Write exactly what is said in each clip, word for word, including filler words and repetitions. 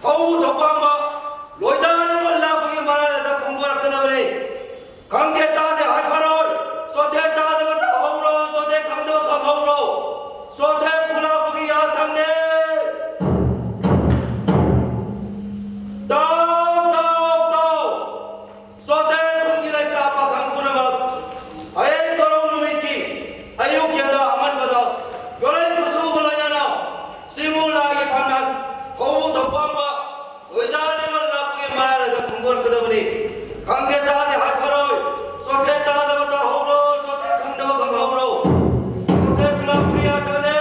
ꯊꯧ ꯊꯧꯄꯥꯡꯕ ꯂꯣꯏꯖꯥ ꯅꯤꯉꯣꯜ ꯂꯥꯛꯄꯒꯤ ꯃꯔꯥꯏ ꯑꯗ ꯈꯣꯡꯗꯣꯔꯛꯀꯗꯕꯅꯤ꯫ ꯈꯪꯗꯦ ꯇꯥꯗꯦ ꯍꯥꯏꯐꯔꯣꯏ꯫ ꯆꯣꯊꯦ ꯇꯥꯗꯕ ꯇꯥꯍꯧꯔꯣ, ꯆꯣꯊꯦ ꯈꯪꯗꯕ ꯈꯪꯍꯧꯔꯣ꯫ ꯆꯣꯊꯦ ꯈꯨꯂꯥꯛꯄꯒꯤ ꯌꯥꯊꯪꯅꯦ꯫ ꯇꯥꯎ, ꯇꯥꯎ, ꯇꯥꯎ꯫ ꯆꯣꯊꯦ ꯈꯨꯟꯒꯤ ꯂꯩꯁꯥ ꯄꯥꯈꯪ ꯄꯨꯝꯅꯃꯛ ꯍꯌꯦꯡ ꯀꯣꯔꯧ ꯅꯨꯃꯤꯠꯀꯤ ꯑꯌꯨꯛ ꯌꯦꯟꯗꯥ ꯑꯉꯟꯕꯗ ꯌꯣꯂꯩ ꯈꯨꯠꯁꯨꯕ ꯂꯣꯏꯅꯅ ꯆꯤꯡꯉꯨ ꯂꯥꯏꯒꯤ ꯐꯝꯅ ꯊꯧꯕꯨ ꯊꯧꯄꯥꯝꯕ ꯑꯣꯏꯖꯥ ꯅꯤꯉꯣꯜ ꯂꯥꯛꯄꯒꯤ ꯃꯔꯥꯏ ꯑꯗ ꯈꯣꯡꯗꯣꯔꯛꯀꯗꯕꯅꯤ꯫ ꯈꯪꯗꯦ ꯇꯥꯗꯦ ꯍꯥꯏꯐꯔꯣꯏ꯫ ꯆꯣꯊꯦ ꯇꯥꯗꯕ ꯇꯥꯍꯧꯔꯣ, ꯆꯣꯊꯦ ꯈꯪꯗꯕ ꯈꯪꯍꯧꯔꯣ꯫ ꯆꯣꯊꯦ ꯈꯨꯂꯥꯛꯄꯒꯤ ꯌꯥꯊꯪꯅꯦ꯫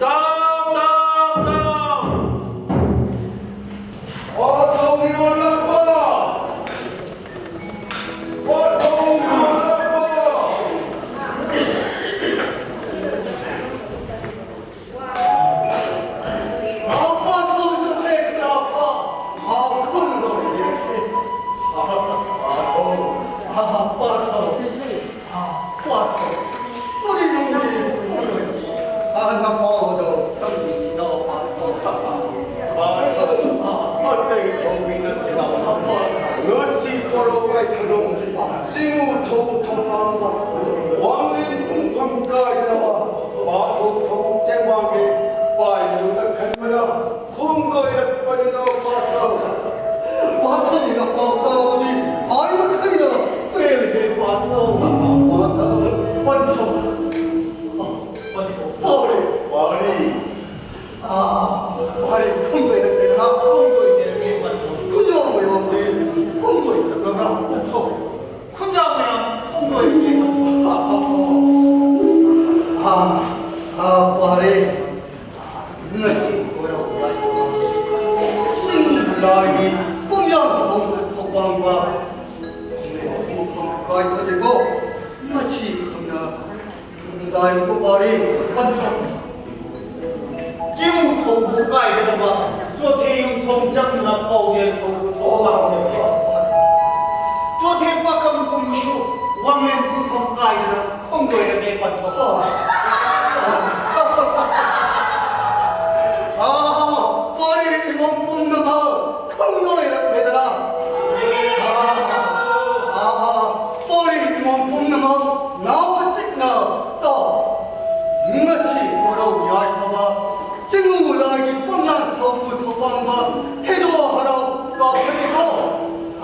ꯇꯥꯎ, ꯇꯥꯎ, ꯇꯥꯎ꯫ ꯑꯣ, ꯊꯧꯃꯤ ꯑꯣꯜꯂꯛꯄ꯫ ꯑꯣ, ꯊꯧꯃꯤ ꯑꯣꯜꯂꯛꯄ꯫ ꯑꯄꯥ ꯊꯧ ꯆꯠꯊꯦꯛ ꯂꯥꯛꯄ꯫ ꯑ, ꯈꯨꯟꯗꯣ ꯌꯦꯡꯁꯤ꯫ ꯑ, ꯑ, ꯊꯧ꯫ ꯑ, ꯑꯄꯥ ꯊꯧ꯫ ꯄꯥꯊꯧ, ꯀꯔꯤꯅꯣꯅꯦ ꯈꯨꯝꯃꯔꯣꯏ? ꯑꯍꯜ ꯑꯄꯥꯎꯗꯣ ꯇꯝꯕꯤꯁꯤꯔꯣ, ꯄꯥꯊꯧ? ꯄꯥꯊꯧ, ꯑꯇꯩ ꯊꯧꯃꯤ ꯅꯠꯇꯦ꯫ ꯉꯁꯤ ꯀꯣꯔꯧ ꯂꯥꯏ ꯈꯨꯔꯨꯝ, ꯆꯤꯡꯉꯨ ꯊꯧ ꯊꯧꯄꯥꯝꯕ, ꯋꯥꯡꯂꯦꯟ ꯄꯨꯡꯐꯝ ꯀꯥꯏꯗꯅꯕ ꯄꯥꯊꯧ ꯊꯧ ꯇꯦꯡꯕꯥꯡꯒꯤ ꯄꯥꯏꯗꯨꯅ ꯈꯟꯕꯗ ꯈꯣꯡꯗꯣꯏꯔꯛꯄꯅꯤꯗꯣ ꯄꯥꯊꯧ꯫ ꯄꯥꯊꯧꯅ ꯄꯥꯎ ꯇꯥꯕꯗꯤ ꯍꯥꯏ ꯃꯈꯩꯅ ꯄꯦꯜꯂꯦ ꯄꯥꯊꯧ꯫ ꯄꯥꯊꯧ꯫ ꯄꯟꯊꯧ꯫ ꯑ, ꯄꯟꯊꯧ꯫ ꯄꯥꯔꯤ꯫ ꯄꯥꯔꯤ꯫ ꯑ, ꯄꯥꯔꯤ꯫ ꯈꯣꯡꯗꯣꯏꯔꯛꯀꯦꯔꯥ? ꯈꯣꯡꯗꯣꯏꯔꯛꯀꯦꯔꯥ? ꯄꯟꯊꯧ꯫ ꯈꯨꯖꯥꯎ ꯃꯌꯥꯝꯗꯤ ꯈꯣꯡꯗꯣꯏꯔꯛꯀꯗ꯭ꯔꯥ? ꯄꯟꯊꯧ꯫ ꯈꯨꯖꯥꯎ ꯃꯌꯥꯝ ꯈꯣꯡꯗꯣꯏꯔꯛꯀꯦ ꯄꯟꯊꯧ꯫ ꯑ, ꯑ, ꯄꯥꯔꯤ꯫ ꯉꯁꯤ ꯀꯣꯔꯧ ꯂꯥꯏ ꯆꯤꯡ ꯂꯥꯏꯒꯤ ꯄꯨꯡꯌꯥꯝ ꯊꯧꯅ ꯊꯧꯕꯥꯡꯕ ꯃꯐꯝ ꯀꯥꯏꯕꯗꯤꯀꯣ ꯉꯁꯤ ꯈꯪꯅ ꯂꯥꯏꯕꯨ ꯄꯥꯔꯤ ꯄꯟꯊꯧ꯫ ꯆꯤꯡ ꯊꯧꯕꯨ ꯀꯥꯏꯒꯗꯕ ꯆꯣꯊꯦ ꯌꯨꯝꯊꯣꯡ ꯆꯪꯗꯨꯅ ꯄꯥꯎꯖꯦꯜ ꯊꯧꯕꯨ ꯊꯧꯕꯥꯡꯗꯕ ꯆꯣꯊꯦ ꯄꯥꯈꯪ ꯄꯨꯝꯕꯁꯨ ꯋꯥꯡꯂꯦꯟ ꯄꯨꯡꯐꯝ ꯀꯥꯏꯗꯅ ꯈꯣꯡꯗꯣꯏꯔꯒꯦ ꯄꯟꯊꯧ꯫ ꯑꯥ,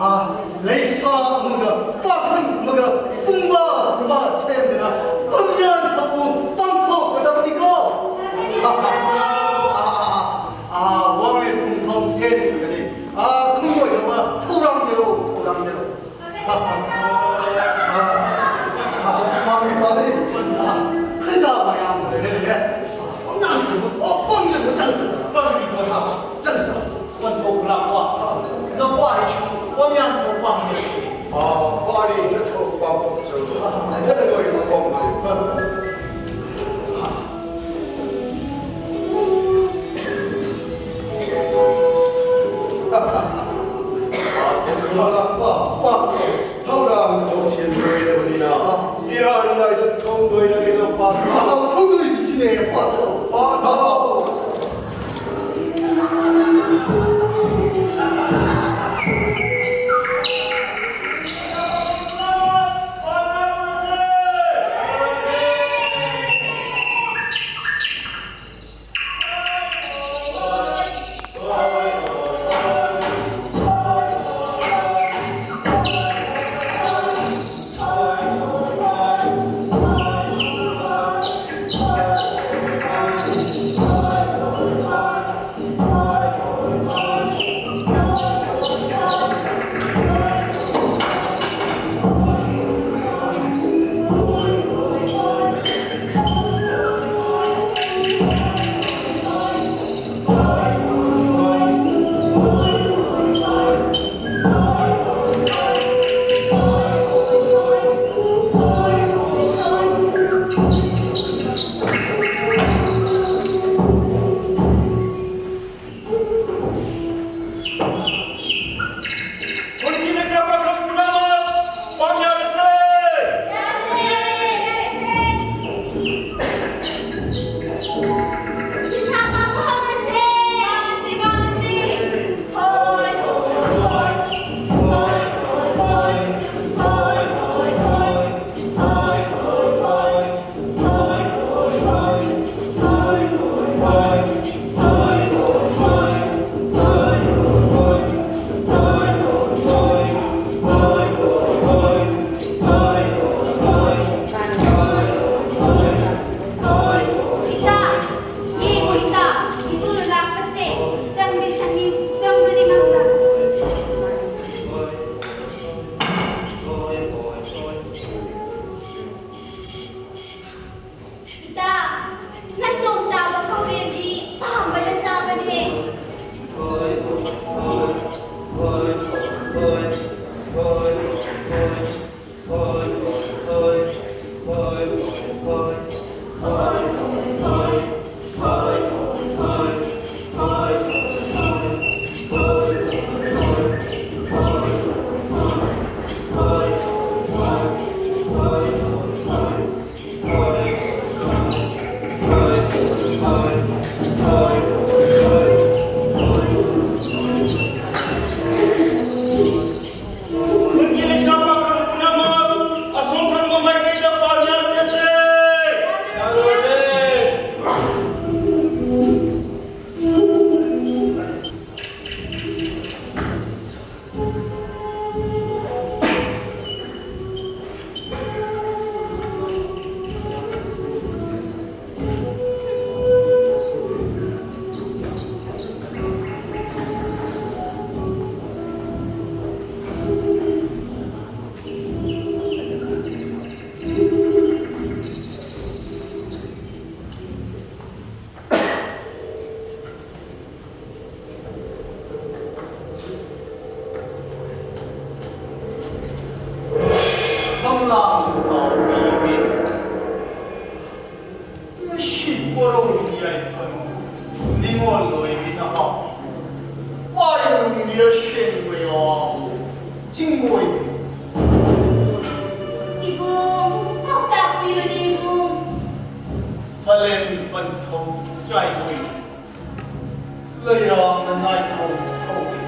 ꯑꯥ, ꯂꯩꯁꯥ ꯑꯃꯒ ꯄꯥꯈꯪ ꯑꯃꯒ ꯄꯨꯡꯕ ꯄꯨꯡꯕ ꯁꯦꯝꯗꯨꯅ ꯄꯪꯌꯥꯟ ꯊꯧꯕ ꯄꯥꯡꯊꯣꯛꯀꯗꯕꯅꯤꯀꯣ꯫ ꯑꯥ, ꯑꯥ, ꯑꯥ, ꯋꯥꯡꯂꯦꯟ ꯄꯨꯡꯐꯝ ꯍꯦꯟꯒꯅꯤ꯫ ꯑꯥ, ꯈꯨꯡꯒꯣꯏꯅꯕ ꯊꯧꯔꯥꯡꯗꯦꯔꯣ, ꯊꯧꯔꯥꯡꯗꯦꯔꯣ꯫ ꯑꯥ, ꯑꯥ, ꯑꯥ, ꯃꯥꯅꯤ, ꯃꯥꯅꯤ꯫ ꯑꯥ, ꯈꯨꯟꯖꯥ ꯃꯌꯥꯝ ꯂꯩꯔꯦ, ꯂꯩꯔꯦ꯫ ꯑꯥ, ꯄꯪꯌꯥꯟ ꯊꯧꯕ, ꯑꯣ, ꯄꯪꯌꯥꯟ ꯊꯧꯕ, ꯆꯠꯂꯨ, ꯆꯠꯂꯨ꯫ ꯄꯪꯌꯥꯟ ꯊꯧꯕ, ꯆꯠꯂꯨ, ꯆꯠꯂꯨ꯫ ꯄꯟꯊꯧ ꯈꯨꯂꯥꯛꯄ, ꯅꯄꯥꯔꯤꯁꯨ ꯋꯥꯃꯤꯌꯥꯟ ꯊꯧ ꯄꯥꯝꯃꯤ꯫ ꯑꯥ, ꯄꯥꯔꯤ ꯆꯠꯊꯧ ꯄꯥꯡꯊꯣꯛꯆꯧ꯫ ꯆꯠꯂꯣꯏ ꯃꯐꯝ ꯂꯩ꯫ ꯄꯥꯊꯣꯛ ꯈꯨꯂꯥꯛꯄ, ꯄꯥꯊꯣꯛ ꯊꯧꯔꯥꯡ ꯇꯧꯁꯤꯟ ꯂꯣꯏꯔꯕꯅꯤꯅ, ꯏꯔꯥꯏ ꯂꯥꯏꯗ ꯊꯣꯡꯗꯣꯏꯔꯒꯦꯗꯣ ꯄꯥꯊꯣꯛ꯫ ꯊꯣꯡꯗꯣꯏꯕꯤꯁꯤꯅꯦ ꯄꯥꯊꯣꯛ꯫ ꯄꯥꯊꯣꯛ꯫ ꯅꯥꯏꯇꯣꯝ ꯇꯥꯕ ꯀꯧꯔꯦꯟꯕꯤ ꯄꯥꯝꯕꯅ ꯆꯥꯕꯅꯦ꯫ ꯈꯨꯟꯒꯤ ꯂꯩꯁꯥ ꯄꯥꯈꯪ ꯄꯨꯝꯅꯃꯛ ꯑꯁꯣꯝ ꯊꯪꯕ ꯃꯥꯏꯀꯩꯗ ꯄꯥꯡꯅꯔꯨꯔꯁꯦ꯫ ꯄꯥꯡꯅꯔꯨꯔꯁꯦ꯫ ꯃꯪꯂꯥꯡ ꯇꯥꯎꯕꯤꯕꯤ꯫ ꯉꯁꯤ ꯄꯣꯔꯣꯝꯒꯤ ꯌꯥꯏꯐꯅꯨ ꯅꯤꯉꯣꯜ ꯑꯣꯏꯕꯤ ꯅꯍꯥ꯫ ꯋꯥꯏꯔꯨꯝꯒꯤ ꯑꯁꯦꯡꯕ ꯌꯥꯎ ꯆꯤꯡꯒꯣꯏ꯫ ꯏꯕꯨꯡ, ꯄꯥꯎꯇꯥꯛ ꯄꯤꯌꯨꯅꯦ, ꯏꯕꯨꯡ꯫ ꯐꯂꯦꯟ ꯄꯟꯊꯧ ꯆꯥꯏꯒꯣꯏ꯫ ꯂꯩꯔꯥꯡꯅ ꯅꯥꯏꯇꯣꯝ ꯍꯧꯏ꯫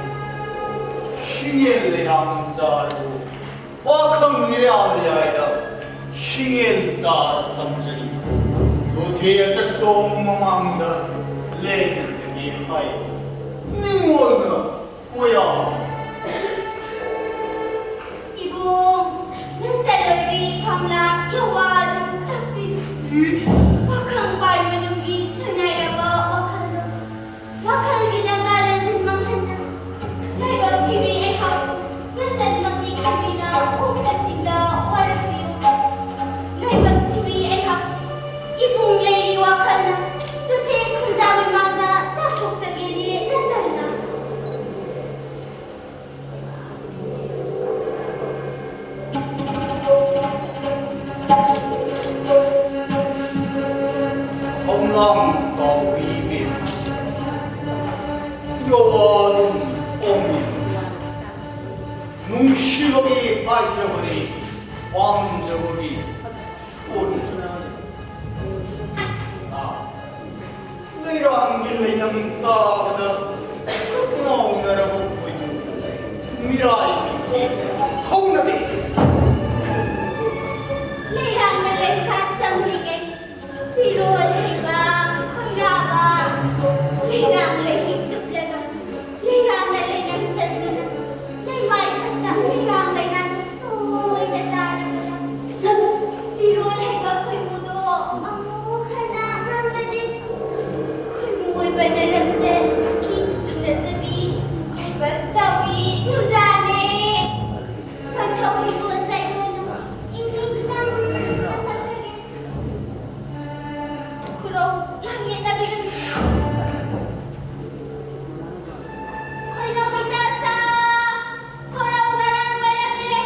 ꯁꯤꯡꯉꯦꯜ ꯂꯩꯔꯥꯡ ꯆꯥꯔꯨ꯫ ꯋꯥꯈꯪ ꯃꯤꯔꯥꯜ ꯌꯥꯏꯗ ꯁꯤꯡꯉꯦꯜ ꯆꯥꯔ ꯐꯝꯖꯩ꯫ ꯆꯣꯊꯦ ꯑꯆꯠꯇꯣꯡ ꯃꯃꯥꯡꯗ ꯂꯦꯡꯗ꯭ꯔꯒꯦ ꯍꯥꯏ꯫ ꯅꯤꯉꯣꯜꯅ ꯀꯣꯌꯥ꯫ ꯏꯕꯨꯡ, ꯅꯪ ꯆꯠꯂꯣꯏꯔꯤ ꯐꯝꯂꯥ ꯌꯧꯋꯥ ꯑꯗꯨꯝ ꯇꯥꯛꯄꯤꯌꯨ꯫ ꯏ? ꯄꯥꯈꯪ ꯄꯥꯏ ꯃꯅꯨꯡꯒꯤ ꯁꯣꯏꯅꯥꯏꯔꯕ ꯋꯥꯈꯜꯗꯣ꯫ ꯋꯥꯈꯜꯒꯤ ꯂꯝꯂꯥ ꯂꯦꯟꯖꯤꯟ ꯃꯥꯡꯍꯟꯅ ꯂꯥꯏꯕꯛ ꯊꯤꯕꯤ ꯑꯩꯍꯥꯛ ꯉꯁꯠꯃꯛꯅꯤ ꯈꯟꯕꯤꯅ ꯎꯞꯇꯁꯤꯡꯗ ꯋꯥꯔꯛꯄꯤꯌꯨ꯫ ꯂꯥꯏꯕꯛ ꯊꯤꯕꯤ ꯑꯩꯍꯥꯛ ꯏꯕꯨꯡ ꯂꯩꯔꯤ ꯋꯥꯈꯜ ꯂꯥꯡ ꯇꯧꯔꯤꯕꯤ ꯌꯣꯋꯥꯗꯨꯝ ꯄꯣꯝꯃꯤ ꯅꯨꯡꯁꯤꯕꯒꯤ ꯍꯥꯏꯖꯕꯅꯤ ꯄꯥꯝꯖꯕꯒꯤ ꯁꯣꯟꯖꯕꯅꯤ꯫ ꯂꯩꯔꯥꯡꯒꯤ ꯂꯩꯅꯝ ꯇꯥꯕꯗ ꯉꯥꯎꯅꯔꯕ ꯑꯩꯈꯣꯏꯕꯨ ꯃꯤꯔꯥꯏꯕꯤꯒꯤ ꯍꯧꯅꯗꯦ꯫ ꯂꯩꯔꯥꯡꯅ ꯂꯩꯁꯥ ꯇꯝꯂꯤꯉꯩ ꯁꯤꯔꯣꯜ ꯍꯩꯕ ꯈꯣꯏꯔꯥꯕ ꯂꯩꯔꯥꯡ ꯂꯩꯍꯤ ꯆꯨꯞꯂꯒ ꯂꯩꯔꯥꯡꯅ ꯂꯩꯅꯝ ꯆꯠꯇꯨꯅ ꯂꯩꯃꯥꯏ ꯊꯛꯇ ꯂꯩꯔꯥꯡ ꯂꯩꯅꯥꯡꯅ ꯁꯣꯏꯅ ꯇꯥꯔꯕꯗ ꯁꯤꯔꯣꯜ ꯍꯩꯕ ꯈꯣꯏꯃꯨꯗꯣ ꯑꯃꯨꯛ ꯍꯟꯅ ꯉꯥꯡꯂꯗꯦ꯫ ꯈꯣꯏꯃꯨ ꯑꯣꯏꯕꯅ ꯂꯝꯖꯦꯜ ꯀꯤꯗꯨꯁꯨ ꯅꯠꯆꯕꯤ ꯂꯥꯏꯕꯛ ꯆꯥꯎꯕꯤ ꯅꯨꯖꯥꯅꯦ꯫ ꯄꯟꯊꯧ ꯍꯤꯡꯒꯣꯜ ꯆꯥꯏꯗꯣꯟ ꯏꯪ ꯏꯪ ꯇꯝꯅ ꯁꯥꯠꯆꯒꯦ꯫ ꯈꯨꯔꯧ ꯂꯥꯡꯌꯦꯠꯅꯕꯤꯒꯅꯨ꯫ ꯈꯣꯏꯅꯧ ꯏꯇꯥ ꯁꯥ, ꯈꯣꯔꯧ ꯅꯔꯥꯡ ꯂꯣꯏꯔꯛꯂꯦ,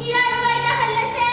ꯏꯔꯥꯡ ꯂꯣꯏꯅꯍꯜꯂꯁꯦ꯫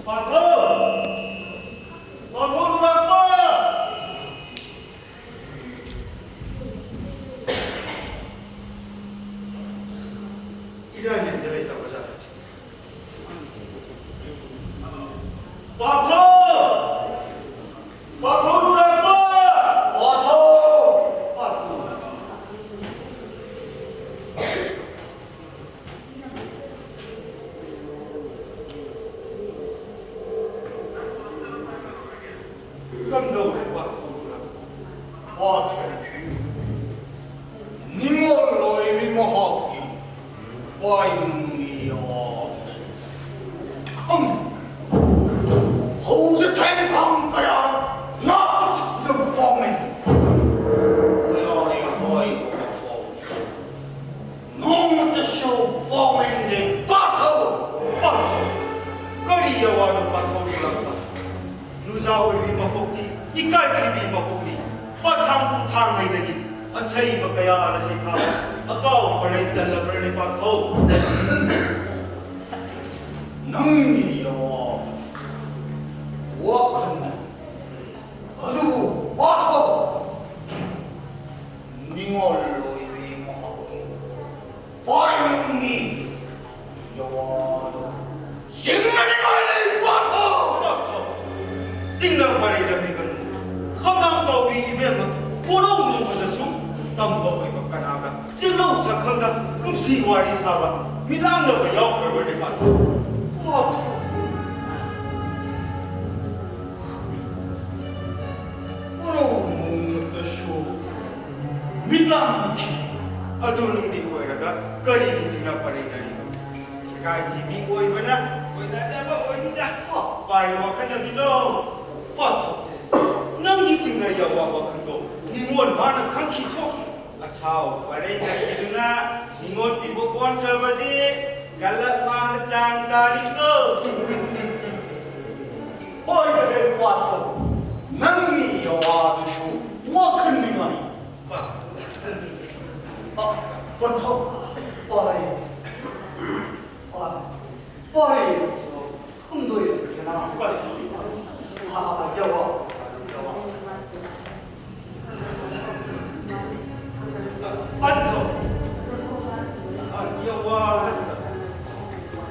ꯄꯥꯟꯊꯧ! ꯄꯥꯟꯊꯧ ꯅꯨꯡꯗꯥꯡꯕ! ꯏꯔꯥꯏ ꯂꯩꯇ ꯂꯩꯇꯕ ꯖꯥꯠ꯫ ꯄꯥꯟꯊꯧ! ꯄꯥꯟꯊꯧ ꯅꯨꯡꯗꯥꯡꯕ! ꯄꯥꯟꯊꯧ! ꯄꯥꯟꯊꯧ! ꯀꯝꯗꯧꯔꯦ ꯄꯥꯊꯧꯗꯨꯅ? ꯄꯥꯊꯧ, ꯅꯤꯡꯉꯣꯜ ꯑꯣꯏꯕꯤ ꯃꯍꯥꯛꯀꯤ ꯄꯥꯏꯅꯨꯡꯒꯤ ꯌꯥꯁꯦ ꯈꯪ ꯍꯧꯖꯤꯛ ꯊꯦꯡꯈꯥꯡ ꯀꯌꯥ ꯅꯥꯄꯨ ꯆꯤꯛꯇ ꯄꯥꯎꯃꯤ꯫ ꯀꯌꯥꯗꯤ ꯍꯥꯏꯕ ꯄꯥꯊꯧ꯫ ꯅꯣꯡꯃꯇꯁꯨ ꯄꯥꯎꯃꯤꯟꯗꯦ ꯄꯥꯊꯧ, ꯄꯥꯊꯧ꯫ ꯀꯔꯤ ꯑꯋꯥꯅꯣ ꯄꯥꯊꯧ ꯂꯥꯛꯄ? ꯅꯨꯖꯥ ꯑꯣꯏꯕꯤ ꯃꯀꯣꯛꯇꯤ, ꯏꯀꯥꯏ ꯊꯤꯕꯤ ꯃꯀꯣꯛꯅꯤ꯫ ꯄꯊꯥꯡ ꯄꯨꯊꯥꯡꯉꯩꯗꯒꯤ ꯑꯁꯩꯕ ꯀꯌꯥ ꯑꯁꯤ ꯊꯥꯕ ꯑꯀꯥꯎ ꯄꯔꯩ ꯆꯜꯂꯕ꯭ꯔꯅꯦ ꯄꯥꯊꯧ? ꯅꯪꯒꯤ ꯌꯥ ꯋꯥꯈꯜꯅ ꯑꯗꯨꯕꯨ ꯄꯥꯊꯧ꯫ ꯅꯤꯡꯉꯣꯜ ꯑꯣꯏꯕꯤ ꯃꯍꯥꯛꯀꯤ ꯄꯥꯏꯔꯨꯝꯒꯤ ꯌꯥꯋꯥꯗꯣ ꯁꯤꯡꯅꯅꯤꯡꯉꯥꯏ ꯂꯩ ꯄꯥꯊꯧ꯫ ꯄꯥꯊꯧ꯫ ꯁꯤꯡꯅ ꯄꯔꯦꯡꯗ ꯄꯤꯒꯅꯨ꯫ ꯈꯝꯂꯥꯡ ꯇꯧꯕꯤ ꯏꯕꯦꯝꯃ, ꯀꯣꯔꯧ ꯅꯣꯡꯃꯗꯁꯨ ꯇꯝꯕ ꯑꯣꯏꯕ ꯀꯅꯥꯒ ꯆꯤꯜꯂꯧ ꯆꯥꯈꯪꯅ ꯅꯨꯡꯁꯤ ꯋꯥꯔꯤ ꯁꯥꯕ ꯃꯤꯂꯥꯡꯅꯕ ꯌꯥꯎꯈ꯭ꯔꯕꯅꯦ ꯄꯥꯊꯧ꯫ ꯄꯥꯊꯧ꯫ ꯀꯣꯔꯧ ꯅꯣꯡꯃꯇꯁꯨ ꯃꯤꯠꯂꯥꯡꯅꯈꯤ꯫ ꯑꯗꯨ ꯅꯨꯡꯗꯤ ꯑꯣꯏꯔꯒ ꯀꯔꯤꯒꯤ ꯁꯤꯡꯅ ꯄꯔꯦꯡꯅꯔꯤꯕ? ꯏꯀꯥꯏꯊꯤꯕꯤ ꯑꯣꯏꯕꯅ ꯑꯣꯏꯅꯖꯕ ꯑꯣꯏꯅꯤꯗ꯫ ꯄꯥꯏ ꯋꯥꯈꯜꯅꯕꯤꯅꯣ꯫ ꯄꯥꯊꯧ, ꯅꯪꯒꯤ ꯁꯤꯡꯅ ꯌꯥꯋꯥ ꯋꯥꯈꯜꯗꯣ ꯅꯤꯉꯣꯜ ꯃꯥꯅ ꯈꯪꯈꯤ ꯊꯣꯛꯏ꯫ ꯑꯁꯥꯎ ꯄꯔꯦꯡ ꯂꯩꯈꯤꯗꯨꯅ ꯅꯤꯉꯣꯜ ꯄꯤꯕ ꯑꯣꯟꯈ꯭ꯔꯕꯗꯤ ꯀꯜꯂꯛ ꯃꯥꯡꯗ ꯆꯥꯡ ꯇꯥꯅꯤꯀꯣ꯫ ꯍꯣꯏꯗ ꯄꯥꯊꯧ, ꯅꯪꯒꯤ ꯌꯥꯋꯥꯗꯨꯁꯨ ꯋꯥꯈꯜ ꯅꯨꯡꯉꯥꯏ꯫ ꯄꯥꯊꯧ, ꯄꯥꯔꯦ꯫ ꯄꯥꯔꯦ꯫ ꯄꯥꯔꯦ꯫ ꯈꯪꯗꯣꯏ ꯀꯅꯥ? ꯄꯥꯊꯧ꯫ ꯍꯥ, ꯌꯥꯋꯥ꯫ ꯌꯥꯋꯥ꯫ ꯄꯥꯊꯧ꯫ ꯌꯥꯋꯥ꯫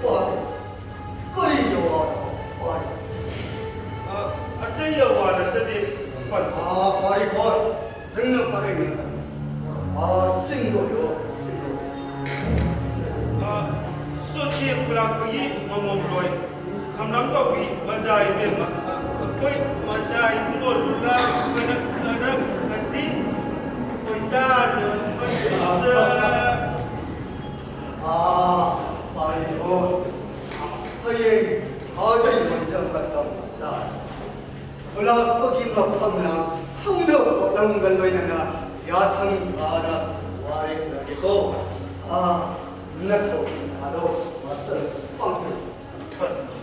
ꯄꯥꯔꯦ꯫ ꯀꯔꯤ ꯌꯥꯋꯥ? ꯄꯥꯔꯦ꯫ ꯑ, ꯑꯇꯩ ꯌꯥꯋꯥ ꯅꯠꯆꯗꯦ, ꯄꯟꯊꯧ꯫ ꯑ, ꯄꯥꯔꯦ, ꯄꯥꯔꯦ꯫ ꯅꯪꯅ ꯄꯥꯔꯦ, ꯅꯪꯅ꯫ ꯑ, ꯁꯤꯡꯗꯣꯛꯂꯣ, ꯁꯤꯡꯗꯣꯛꯂꯣ꯫ ꯑ, ꯆꯣꯊꯦ ꯈꯨꯂꯥꯛꯄꯒꯤ ꯃꯃꯣꯝꯂꯣꯏ, ꯈꯝꯂꯥꯡ ꯀꯧꯕꯤ ꯃꯖꯥ ꯏꯕꯦꯝꯃ, ꯑꯩꯈꯣꯏ ꯃꯖꯥ ꯏꯕꯨꯡꯉꯣꯗꯨ ꯂꯥꯛꯄꯅ ꯈꯔ ꯐꯖꯤ꯫ ꯈꯣꯏꯗꯥꯖꯕ ꯃꯇꯝꯗ꯫ ꯑꯥ, ꯄꯥꯏꯌꯣ꯫ ꯍꯌꯦꯡ ꯊꯥꯖ ꯌꯣꯟꯖꯕ ꯃꯇꯝ ꯆꯥꯏ꯫ ꯈꯨꯂꯥꯛꯄꯒꯤ ꯃꯐꯝꯅ ꯍꯧꯅ ꯄꯣꯠꯂꯝꯒ ꯂꯣꯏꯅꯅ ꯌꯥꯊꯪ ꯐꯥꯅ ꯋꯥꯔꯦꯞꯅꯒꯦꯀꯣ꯫ ꯑꯥ, ꯅꯊꯧ ꯑꯗꯣ ꯃꯇꯝ ꯄꯥꯡꯊꯣꯛ꯫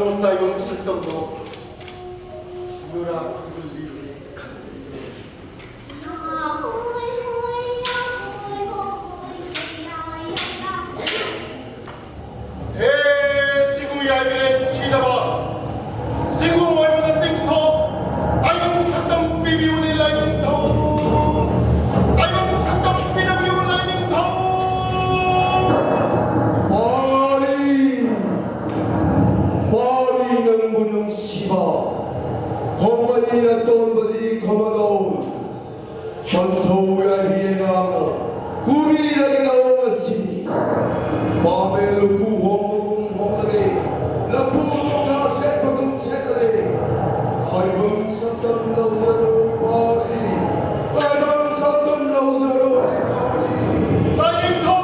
ꯇꯥꯏꯕꯪ ꯁꯛꯇꯝꯗꯣ ꯅꯨꯔꯥ ꯈꯨꯜꯂꯤꯕꯅꯤ ꯈꯟꯕꯤꯕ꯫ ꯍꯦ ꯁꯤꯒꯨꯝ ꯌꯥꯏꯕꯤꯔꯦꯟ ꯁꯤꯗꯕ, ꯁꯤꯒꯨꯝ ꯑꯣꯏꯕꯗ ꯇꯤꯡꯊꯣꯛ, ꯇꯥꯏꯕꯪ ꯁꯛꯇꯝ ꯄꯤꯕꯤꯌꯨꯅꯦ ꯂꯥꯏꯅꯤꯡꯊꯧ, ꯇꯥꯏꯕꯪ ꯁꯛꯇꯝ ꯄꯤꯅꯕꯤꯌꯨ ꯂꯥꯏꯅꯤꯡꯊꯧ꯫ ꯄꯥꯔꯤ, ꯄꯥꯔꯤ ꯅꯪꯕꯨ ꯅꯨꯡꯁꯤꯕ, ꯈꯣꯃꯩ ꯑꯇꯣꯟꯕꯗꯤ ꯈꯣꯃꯗꯧ꯫ ꯄꯟꯊꯧ ꯌꯥꯏꯕꯤ ꯑꯉꯥꯡꯅ ꯀꯨꯔꯤꯔꯒꯗꯧ ꯉꯁꯤꯗꯤ꯫ ꯄꯥꯃꯦ ꯂꯨꯀꯨ ꯍꯣꯡꯕꯒꯨꯝ ꯍꯣꯡꯂꯔꯦ, ꯂꯐꯨ ꯂꯣꯛꯊꯥ ꯁꯦꯠꯄꯒꯨꯝ ꯁꯦꯠꯂꯔꯦ꯫ ꯇꯥꯏꯕꯪ ꯁꯛꯇꯝ ꯂꯧꯖꯔꯣ ꯄꯥꯔꯤ, ꯇꯥꯏꯕꯪ ꯁꯛꯇꯝ ꯂꯧꯖꯔꯣ ꯄꯥꯔꯤ꯫ ꯂꯥꯏꯅꯤꯡꯊꯧ!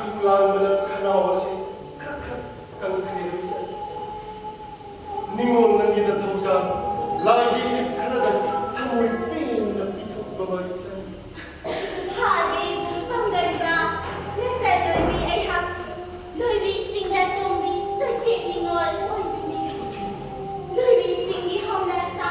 ꯈꯣꯡꯂꯥꯡꯕꯗ ꯈꯅꯥꯎ ꯑꯁꯤ ꯈꯔ ꯈꯔ ꯀꯪꯊꯔꯦ ꯏꯆꯟ꯫ ꯅꯤꯉꯣꯜ ꯅꯪꯒꯤ ꯅꯊꯧꯖꯥꯜ ꯂꯥꯏꯒꯤ ꯏꯔꯤꯛ ꯈꯔꯗ ꯊꯃꯣꯏ ꯄꯦꯟꯅ ꯄꯤꯊꯣꯛꯂꯕ ꯏꯆꯟ꯫ ꯍꯥꯏꯗꯤ ꯄꯥꯡꯒꯟꯕ ꯂꯥꯏꯁꯪ ꯂꯣꯏꯕꯤ ꯑꯩꯍꯥꯛ ꯂꯣꯏꯕꯤꯁꯤꯡꯗ ꯇꯣꯡꯕꯤ ꯆꯩꯊꯦꯛ ꯅꯤꯉꯣꯜ ꯑꯣꯏꯕꯤꯅꯤ꯫ ꯂꯣꯏꯕꯤꯁꯤꯡꯒꯤ ꯍꯧꯅꯁꯥ